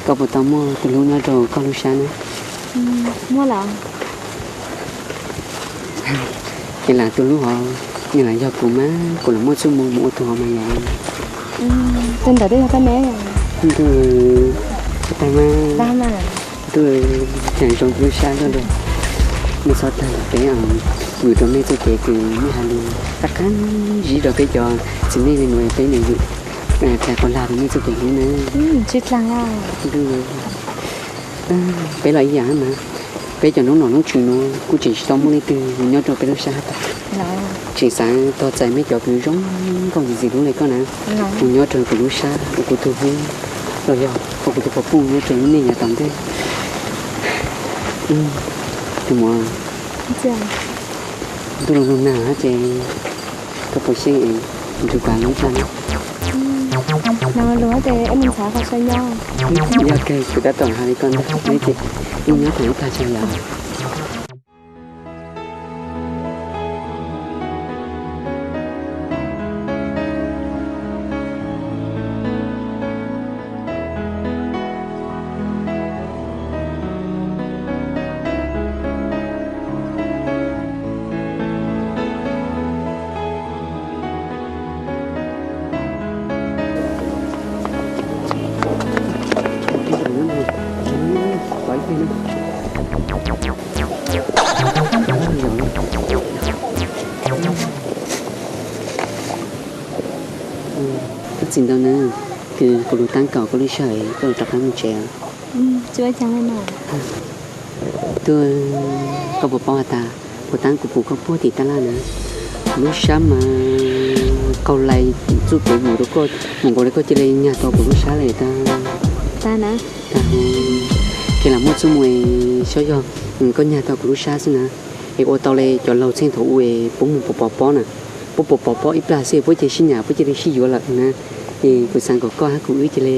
Koj puas tau muaj tus hlub nyob rau koj lub sab na? Muaj lawm. Es lam tus hlub hov, nws lam yog kuv mas kuv lam muaj txuj mus mus ua tus hov mas yom. Tus ntawd twb yog koj ne? Ntuj, tag mas. Ntuj, cas zoo lub sab luaj luaj. Nej txhob tag, peb vwm rau nej txoj kev kws nej hais lus qab qab zib rau peb cov txiv neej li no, peb nim vwm tag qhov lag rau nej txoj kev hlub na. Ntuj, peb los ib yam na. Peb cov noob nom noob tswv no kuj tseem tsis tau muaj leej twg nyob rau peb lub sab hab tas. Tseem xav tog txais mej cov kws zoo nkauj ntxim ntxim hlub li koj na, mus nyob rau kuv lub sab ua kuv tug hlub, los yog ua kuv tug quas puj nyob rau lub neej yav tom ntej. Tus muam, ntuj los nag ces koj puas xyeej es nrug kuv hlub tag na? Yog kawg, kuv tab tom hais li koj ntag, ces wb nyob thaum ib tag tso yom. Koj txiv ntawd na, kws kuv lug taab kaum koj lub sij hawm koj lug rov qab moog tsev. Tub, koj puas paub has tas, puag taab kuv pum koj puag tim tab laj na, kuv lub sab mas qaug lais txuj kev mus rau koj, mus nkaus le koj cia li nyag tau kuv lub sab lawm tag. Tag, ces lam muaj txuj mus es xyov yog koj nyag tau kuv lub sab xwb na, es ua tau le cov laug txheej thaum ub es puab mus pov pov pob na, puab pov pov pob ib plag xwb puab cia li sib nyam puab cia li sib yuav lawm na, es kuv xaav kom koj hab kuv wb cia li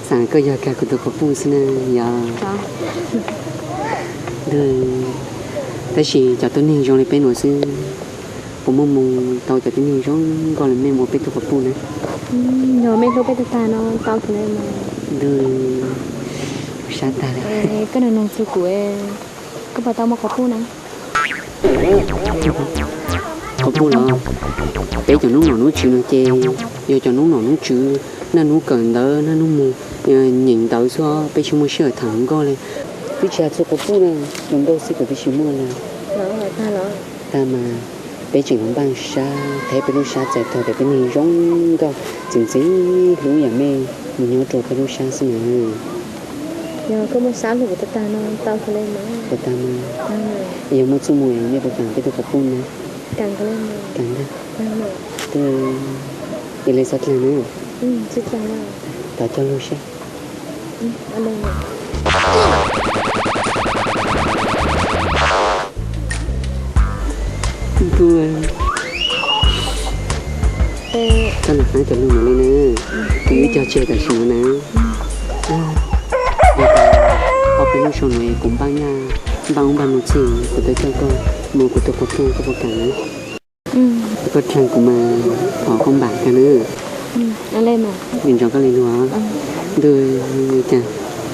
xaav koj yog kag kuv tug quas puj xwb na yog. Tab sis cov tuab neeg zoo li peb nuav xwb, puas muaj mus tau cov tuab neeg zoo nkauj li mej mus ua peb tug quas puj na? Yog mej hlub peb tag tag no tau kawg le. Ntuj, sab tag le. Koj nug nug txug kuv, koj puas tau muaj quas puj na? Quas puj los? Peb cov noob nom noob tswv no ces yog cov noob nom noob tswv, naj nub kawm ntawv naj nub mus nyeem ntawv xwb, peb tsis muaj sij hawm tham hluas nkauj li. Twb tsis has txug quas puj na, hluas nkauj xwb kuv twb tsis muaj li. Tag mas, peb tseem los npaj sab qheb peb lub sab txais tog cov tuab neeg zoo nkauj ntxim ntxim hlub yam mej mus nyob rau peb lub sab xwb na. Yog koj muaj sab hlub kuv tag tag no tau kawg le mas. Puas tau mas? Yog muaj txuj mus mej puas kaam peb tug quas puj na? Kaam ntag. Tub, cia li txhob dlaag na. Thov coj lug seb. Ntuj, koj lam qaab cov lug nuav li na, kuv wb cog tseg tam sim nuav na. Ob peb lub xyoo nuav kuv npaj nyaj, npaj ub npaj nuav txhij, kuv tau coj koj mus kuv tug quas puj, koj puas kaam na? Koj dlaag kuv mas thov koj npam kag na. Nco koj li lug. Ntuj, cas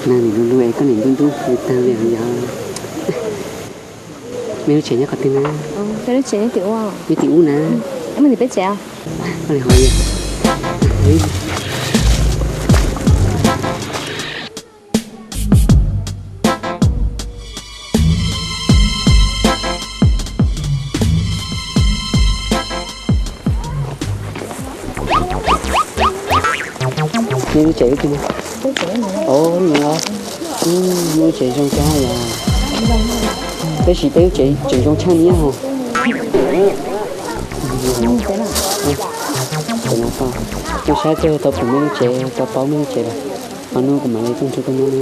nag nim lug lug es koj nim ntub ntub taag li yog? Mej lub tsev nyob qhov twg na? Nyob tim ub na. Koj li hov yog. Nej lub tsev lub twg? Os, lub tsev zoo kawg yog. Tab sis peb lub tsev tseem zoo tshaj nyiab hos. Zoo sab kawg tau pum mej lub tsev, tau paub mej lub tsev lawm. Qhov nuav kuv mam li tuaj nrug koj nyob na.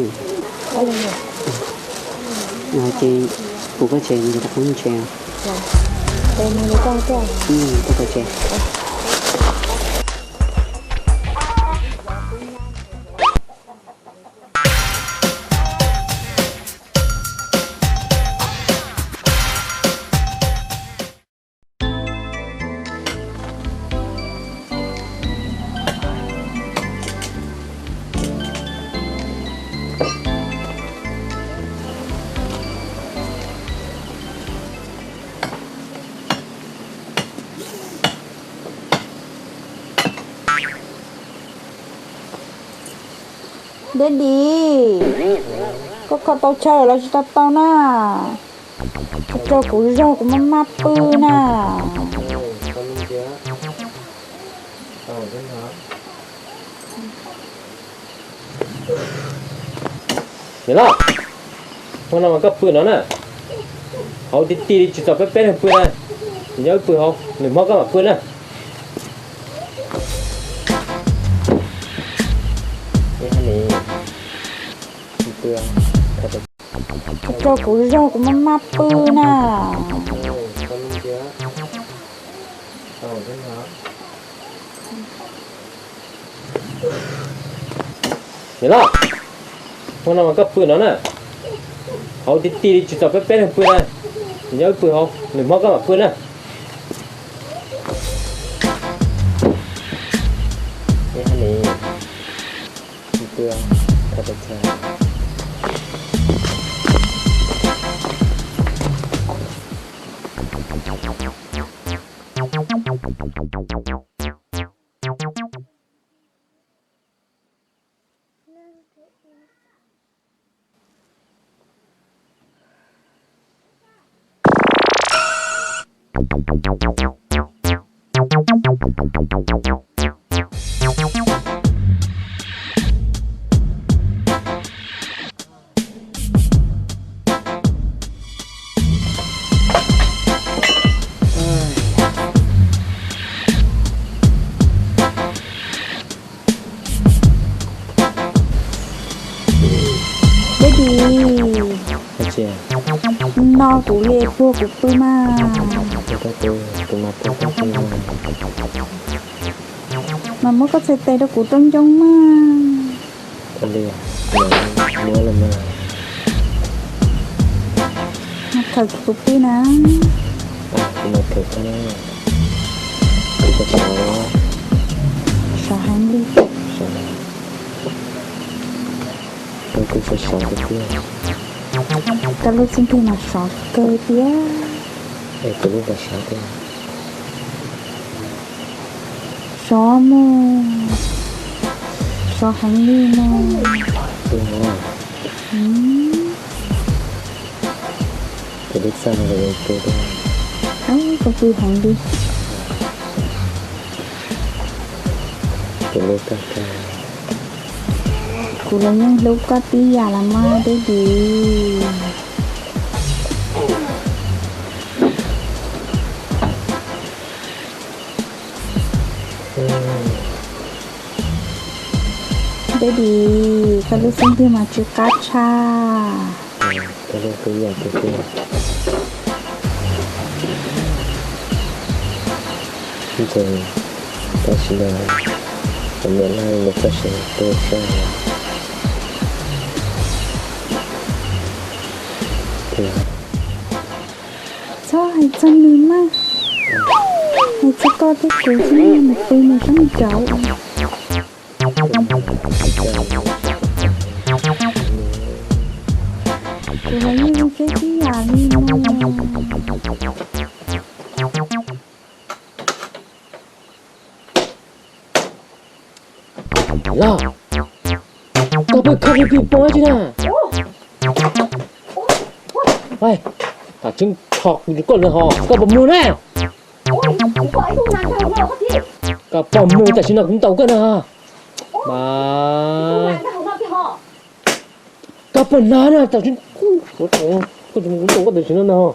Ces pum koj tsev, kuv rov qab moog tsev. Tuaj koj tsev. Daddy, koj kho tau chaw los tsis tau tau na? Tso kuv zog, kuv maj maj pw na. Niam loj, hmo no mas koj pw no na, hauv ti ti li tsis txog peb peb leeg pw na, nyob wb pw hauv, nws hmo koj mam pw na. Tso kuv zog, kuv maj maj pw na. Niam loj, hmo no mas koj pw no na, hauv ti ti li tsis txog peb peb leeg pw na, nyob wb pw hauv, nws hmo koj mam pw na. Daddy, no kuv li puag kuv pw mas. Mas muab koj txhais tes rau kuv rau ncoo mas. Mas khawm kuv pw na. Sov heev li. Koj lub xub ntiag mas sov kawg thiab. Sov mus, sov heev li no. Koj pw heev li. Kuv los yeej hlub koj tib yam los mas Daddy. Daddy, koj lub xub ntiag mas tsw qab tshaj. Tab sis mas niam loj nws txoj sia tu sab. Txhob hais txog nws mas, hais txog koj thiab kuv xwb, nws pw nws sab nraud. Kuv los yeej hlub koj tib yam li no. Los, koj pheej khawb tib pog tsi na. Tam sim no kuv ntaus koj na ho, koj puas mus na? Koj puas mus tam sim no kuv ntaus koj na ho. Mas koj puas hnov na, tam sim no kuv ntaus koj tam sim no na ho.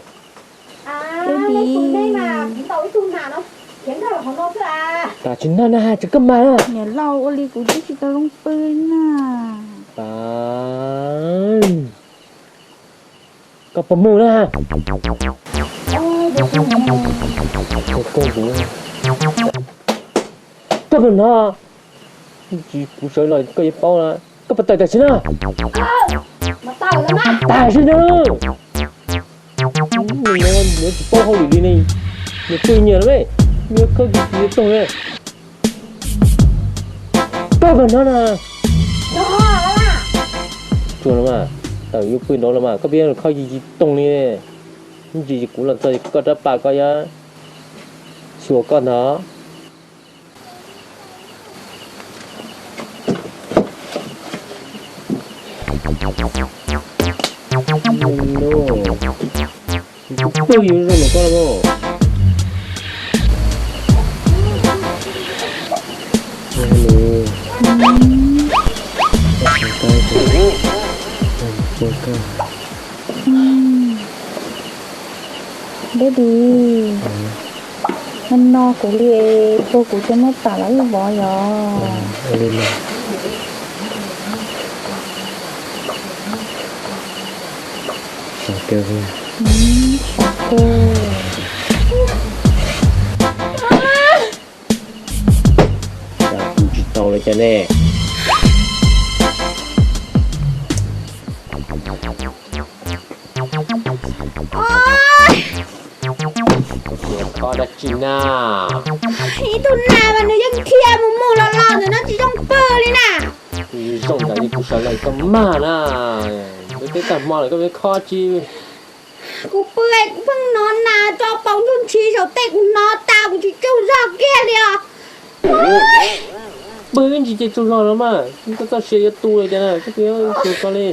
Tam sim no na, tsis koj mas na. Niam laus ua li kuv twb tsis tau zoo pw na. Koj puas mus na? Koj puas hnov? Kuv sawv los koj yuav paub na. Koj puas tawm tam sim no? Tam sim no. Nws tsis paub hauj lwm li ne, nws pw nyias lawm, nws khawb kis kis toog ne. Koj puas hnov na? Tsuag los mas, tawm yuav pw nraud los mas, koj pheej khawb kis kis toog li ne. Ib ntsis kuv los txog koj rab pas koj yuav xyuas koj ntag. Tus pog yus zoo ntawm koj los. Baby, no no kuv li, puag kuv cov muab pam los wb vov yog. Tsis tau lawm cas ne? Koj dab tsi na? Ib tug nas mas nws yeej khiav mus mus los los ntawm no tsis zoo pw li na. Zoo tam li kuv sawv daws koj mag na. Kuv twb tag hmo lawm koj pheej khob tsis. Kuv pw kuv pheej hnov nas tso paus ntsuj ntshis saum tej kuv hnov tas kuv tsis tsaug zog kiag li os. Pw ib ntsis ces tsaug zog no mas koj txoj sia yuav tu li cas na koj pw tsaug zog li.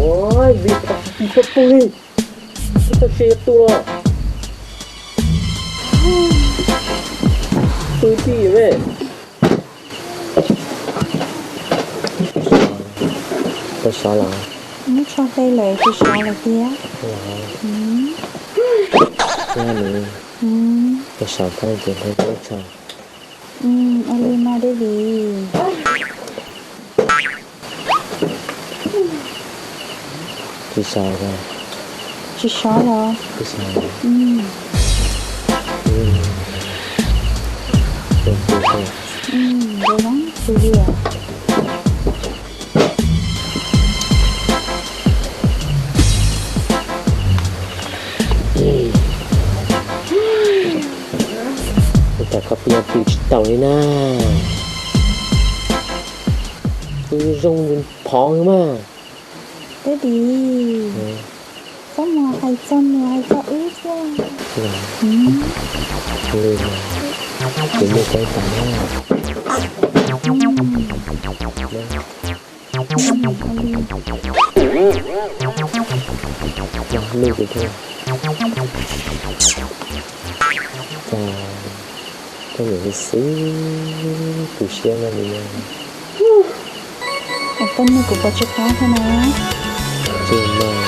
Ua, vim tsis tau pw li, txoj sia yuav tu los. Pw tij me. Tau sov los? Muab tsho hle lawm tsis sov lawm tiag. Tau sov tau ces hle muab tsho. Ua li mas baby. Tsis sov los? Tsis sov los? Tsis sov. Zoo zoo xwb li os. Ua cas koj pw pw tsis tau li na? Pw zoo phov mas. Baby, txhob mus hais txog nws hais txog wb thiab. Kuv muaj teeb tas na. Mloog kuv thiab. Cas koj niam xwb tu siab no li no. Koj nug kuv puas tsis qab thiab na? Tsis mas,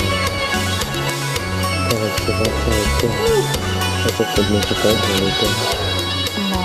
koj tsis qab thiab tiag, koj tsis kuv mus tsis qab mus li tiag. No.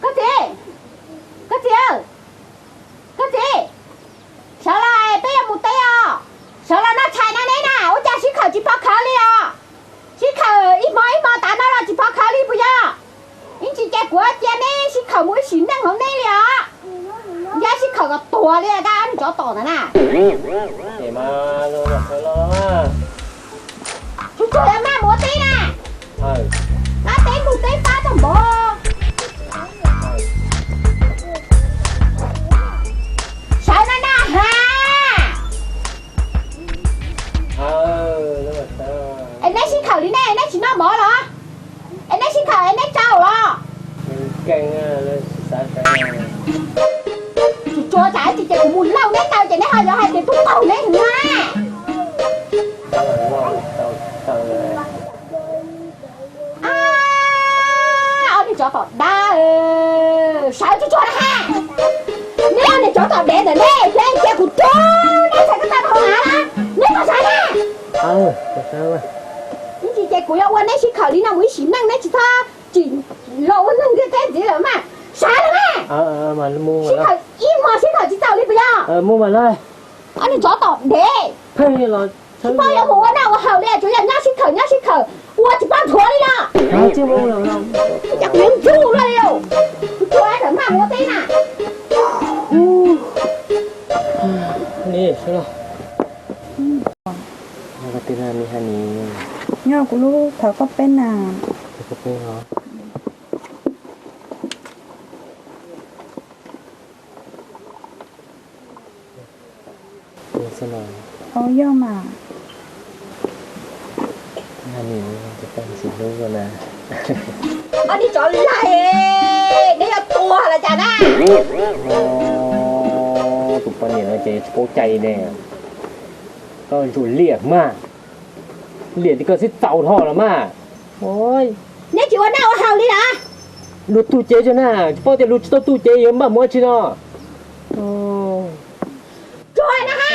Koj txiv, koj txiv, koj txiv, sawv los peb yuav mus teb os. Sawv los noj tshais no neb na, ua cas sib khawm tsis pov khawv li os? Sib khawm ib hmo ib hmo tas no los tsis pov khawv li puas yog? Ib ntsis ces kuv cia neb sib khawm mus ib sim neej hauv neb li os. Yog sib khawm kom tuag li, koj ob niag tsov tom ntawd na. Tsuag tsuag maj mus ua teb na. Koj teb mus teb pab tag npaum. Sawv na na ha. Es neb sib khawm li nej, neb tsis noj mov los? Es neb sib khawm es neb tsau los? Tsuag tsuag tsam ib ntsis ces kuv mus lauj neb taw ces neb ho yuav hais tias tub qaug neb heev na. Ob niag tsov tom dab, sawv tsuag tsuag na ha. Neb ob niag tsov tom dev ntawm neb, cia kuv rub neb txhais ko taw rau hauv av na. Neb puas sawv na? Ib ntsis ces kuv yuav ua neb sib khawm li no mus ib sim neej, neb tsis txhob tsim los ua neeg ntiaj teb ntxiv lawm mas. Sawv lawm mas. Sib khawm ib hmos sib khawm tsis txaus li puas yog? Ob niag tsov tom dev. Tsis paub yuav mus ua noj ua haus li, tsuas yog nyob sib khawm nyob sib khawm, ua tsis paub nthuav li los. Cas kuv yuav ntxub luaj li, kuv tsuas tawm maj mus ua teb na. Nyob kuv lub thawv koj peb na. Ua yog mas. Ob niag tsov laig, neb yuav tuag los cas na? Tus poj niam no ces tsis paub cai ne. Koj ntsuas liam mas, liam tias koj xib txaus dhau los mas. Neb tsis ua noj ua haus li los? Luag tu cev tso na, tsis paub tias luag tsis tau tu cev yuav npaj mus ua tsi no. Tsuag na ha.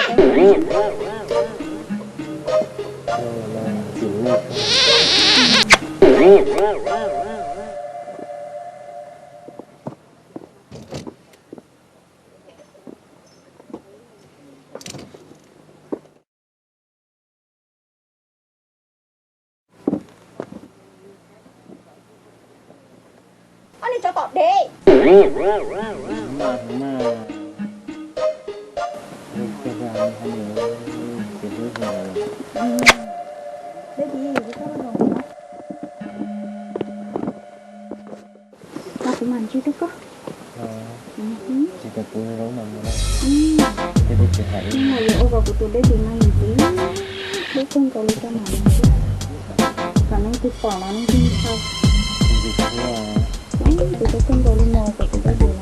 Ob niag tsov tom dev. Kuv mam ntsib rau koj. Tsis tas kuv zoo mas mus na. Tsis hais ua kom kuv tus baby no ntxiv, hlub kawg nkaus li rau mam mus xwb. Kom neeg twg pom los neeg twg ntshaw. Kuv hlub kawg nkaus li no kom tus baby no.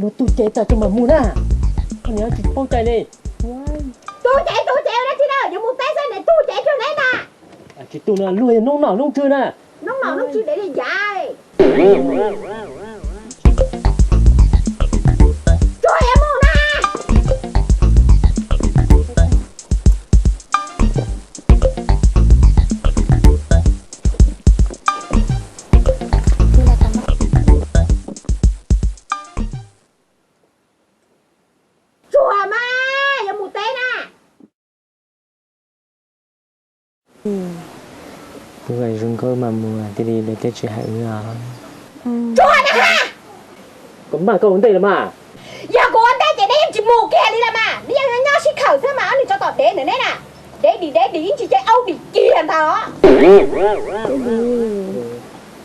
Luag tu cev tas tso mas mus na. Koj niam tsis paub cai li. Tu cev tu cev dab tsi na, yuav mus teb xwb neb tu cev tso neb na. Tsis tu no, luag yog noob nom noob tswv na. Noob nom noob tswv dev li yav. Tsuag yuav mus na. Tsuag mas yuav mus teb na. Wb zoo nkauj mas mus, thiaj li lawv thiaj tsis hais wb os. Tsuag na ha. Koj maj koj ua ntej los mas. Yog kuv ua ntej ces neb yeej tsis mus kiag li los mas, neb yeej nyob sib khawm xwb mas, ob niag tsov tom dev ntawm neb na. Dev dim dev dim ib ntsis ces au dim kiag ntag os.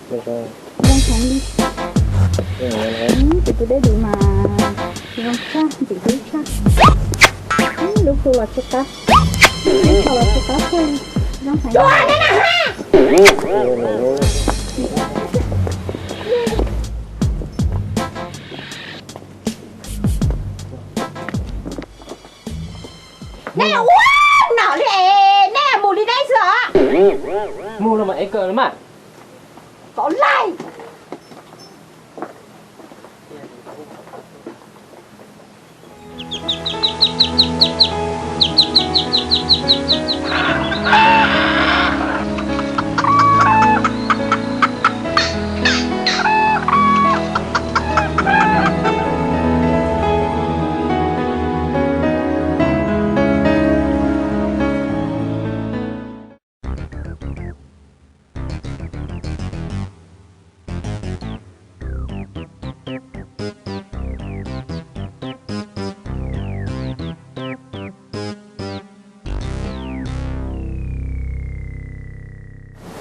Zoo heev li. Ces tus dej dim mas zoo tshaj, ntxim hlub tshaj. Lub kua los tsis qab, lub kua los tsis qab tshaj li. Zoo heev. Neb ua nom li es neb mus li neb xwb os. Mus los mas ev kawm los mas. Kov laij.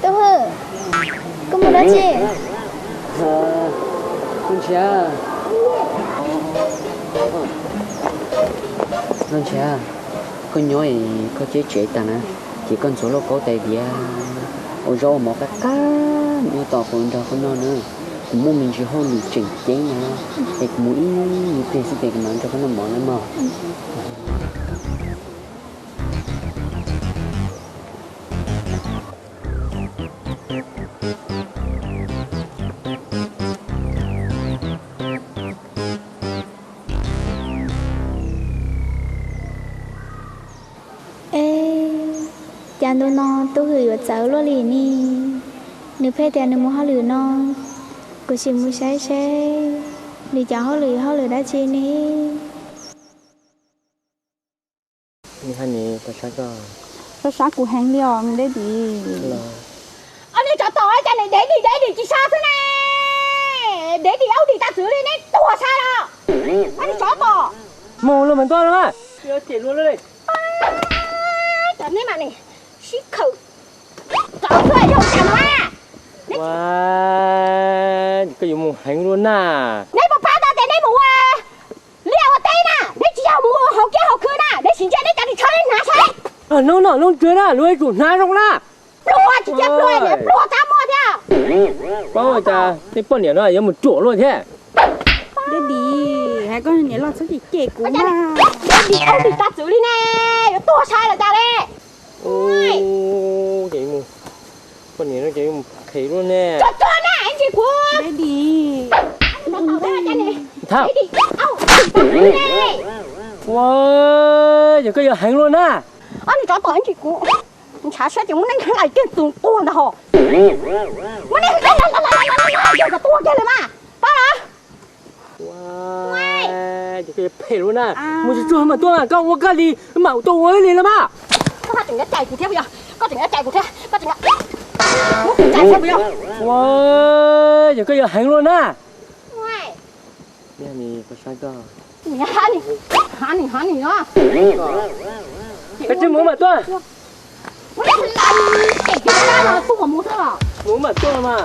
Tub Hwm, koj mus dab tsi? Ntshiab, Ntshiab, koj nyob koj ceeb tsev tag na, ces koj ntxuav lauj kaub tais diav, ua zaub ua mov qab qab nyob tos kuv nrog koj noj na. Kuv muaj me ntsis hauj lwm tseem ceeb na, es kuv mus ib nyuag pliag xwb ces kuv mam nrog koj noj mov na mog. Ntu no Tub Hwm yuav txawv luaj li ne. Nws pheej tias nws mus hauj lwm no, kuv sim mus saib seb nws cov hauj lwm hauj lwm dab tsi ne. Sab sab kuv heev li os me daddy. Ob niag tsov tom cas nws dev dim dev dim tsis sab xwb ne. Dev dim aub dim tag txwv li neb tuag sab los. Ob niag tsov tom. Mus los mas ntuaj los. Cov neb mas ne, sib khawm txov xwb yog cas no. Koj yuav mus heev luaj na. Neb puas pab tau tias neb mus ua liaj ua teb na, neb tsis yog mus ua hauv kiab hauv khw na, neb sim ntsia neb cov ris tsho neb hnav saib. Lub no lub ntswg na, luag yuav tsum hnav zoo na. Pluag tsis cia pluag, pluag tab muaj thiab. Paub cas tej poj niam no yuav mus ruam luaj thiab. Daddy, hais koj niam loj txhob cem cem kuv na. Daddy, koj dim tag txwv li ne, yuav tuag sai los cas le. Poj niam no ces mus qhev luaj ne. Tso tso na, ntsis kuv. Daddy. Thab. Ua, yog koj yuav heev luaj na. Ob niag tsov tom ntsis kuv. Ntshav siab ces muab nej hlais kiag tus tuag ntag hos. Muab nej hlais kom tuag kiag lawm mas. Pab los. Ces koj yuav phem luaj na. Mus tsuag tsuag mas tuaj, koj ua koj li mam tuaj ua li los mas. Koj tseem yuav cais kuv thiab puas yog? Koj tseem yuav cais kuv thiab, koj tseem yuav muab kuv cais thiab puas yog? Ua, yog koj yuav heev luaj na. Koj tsis mus mam tuaj. Mus mam tuaj mas.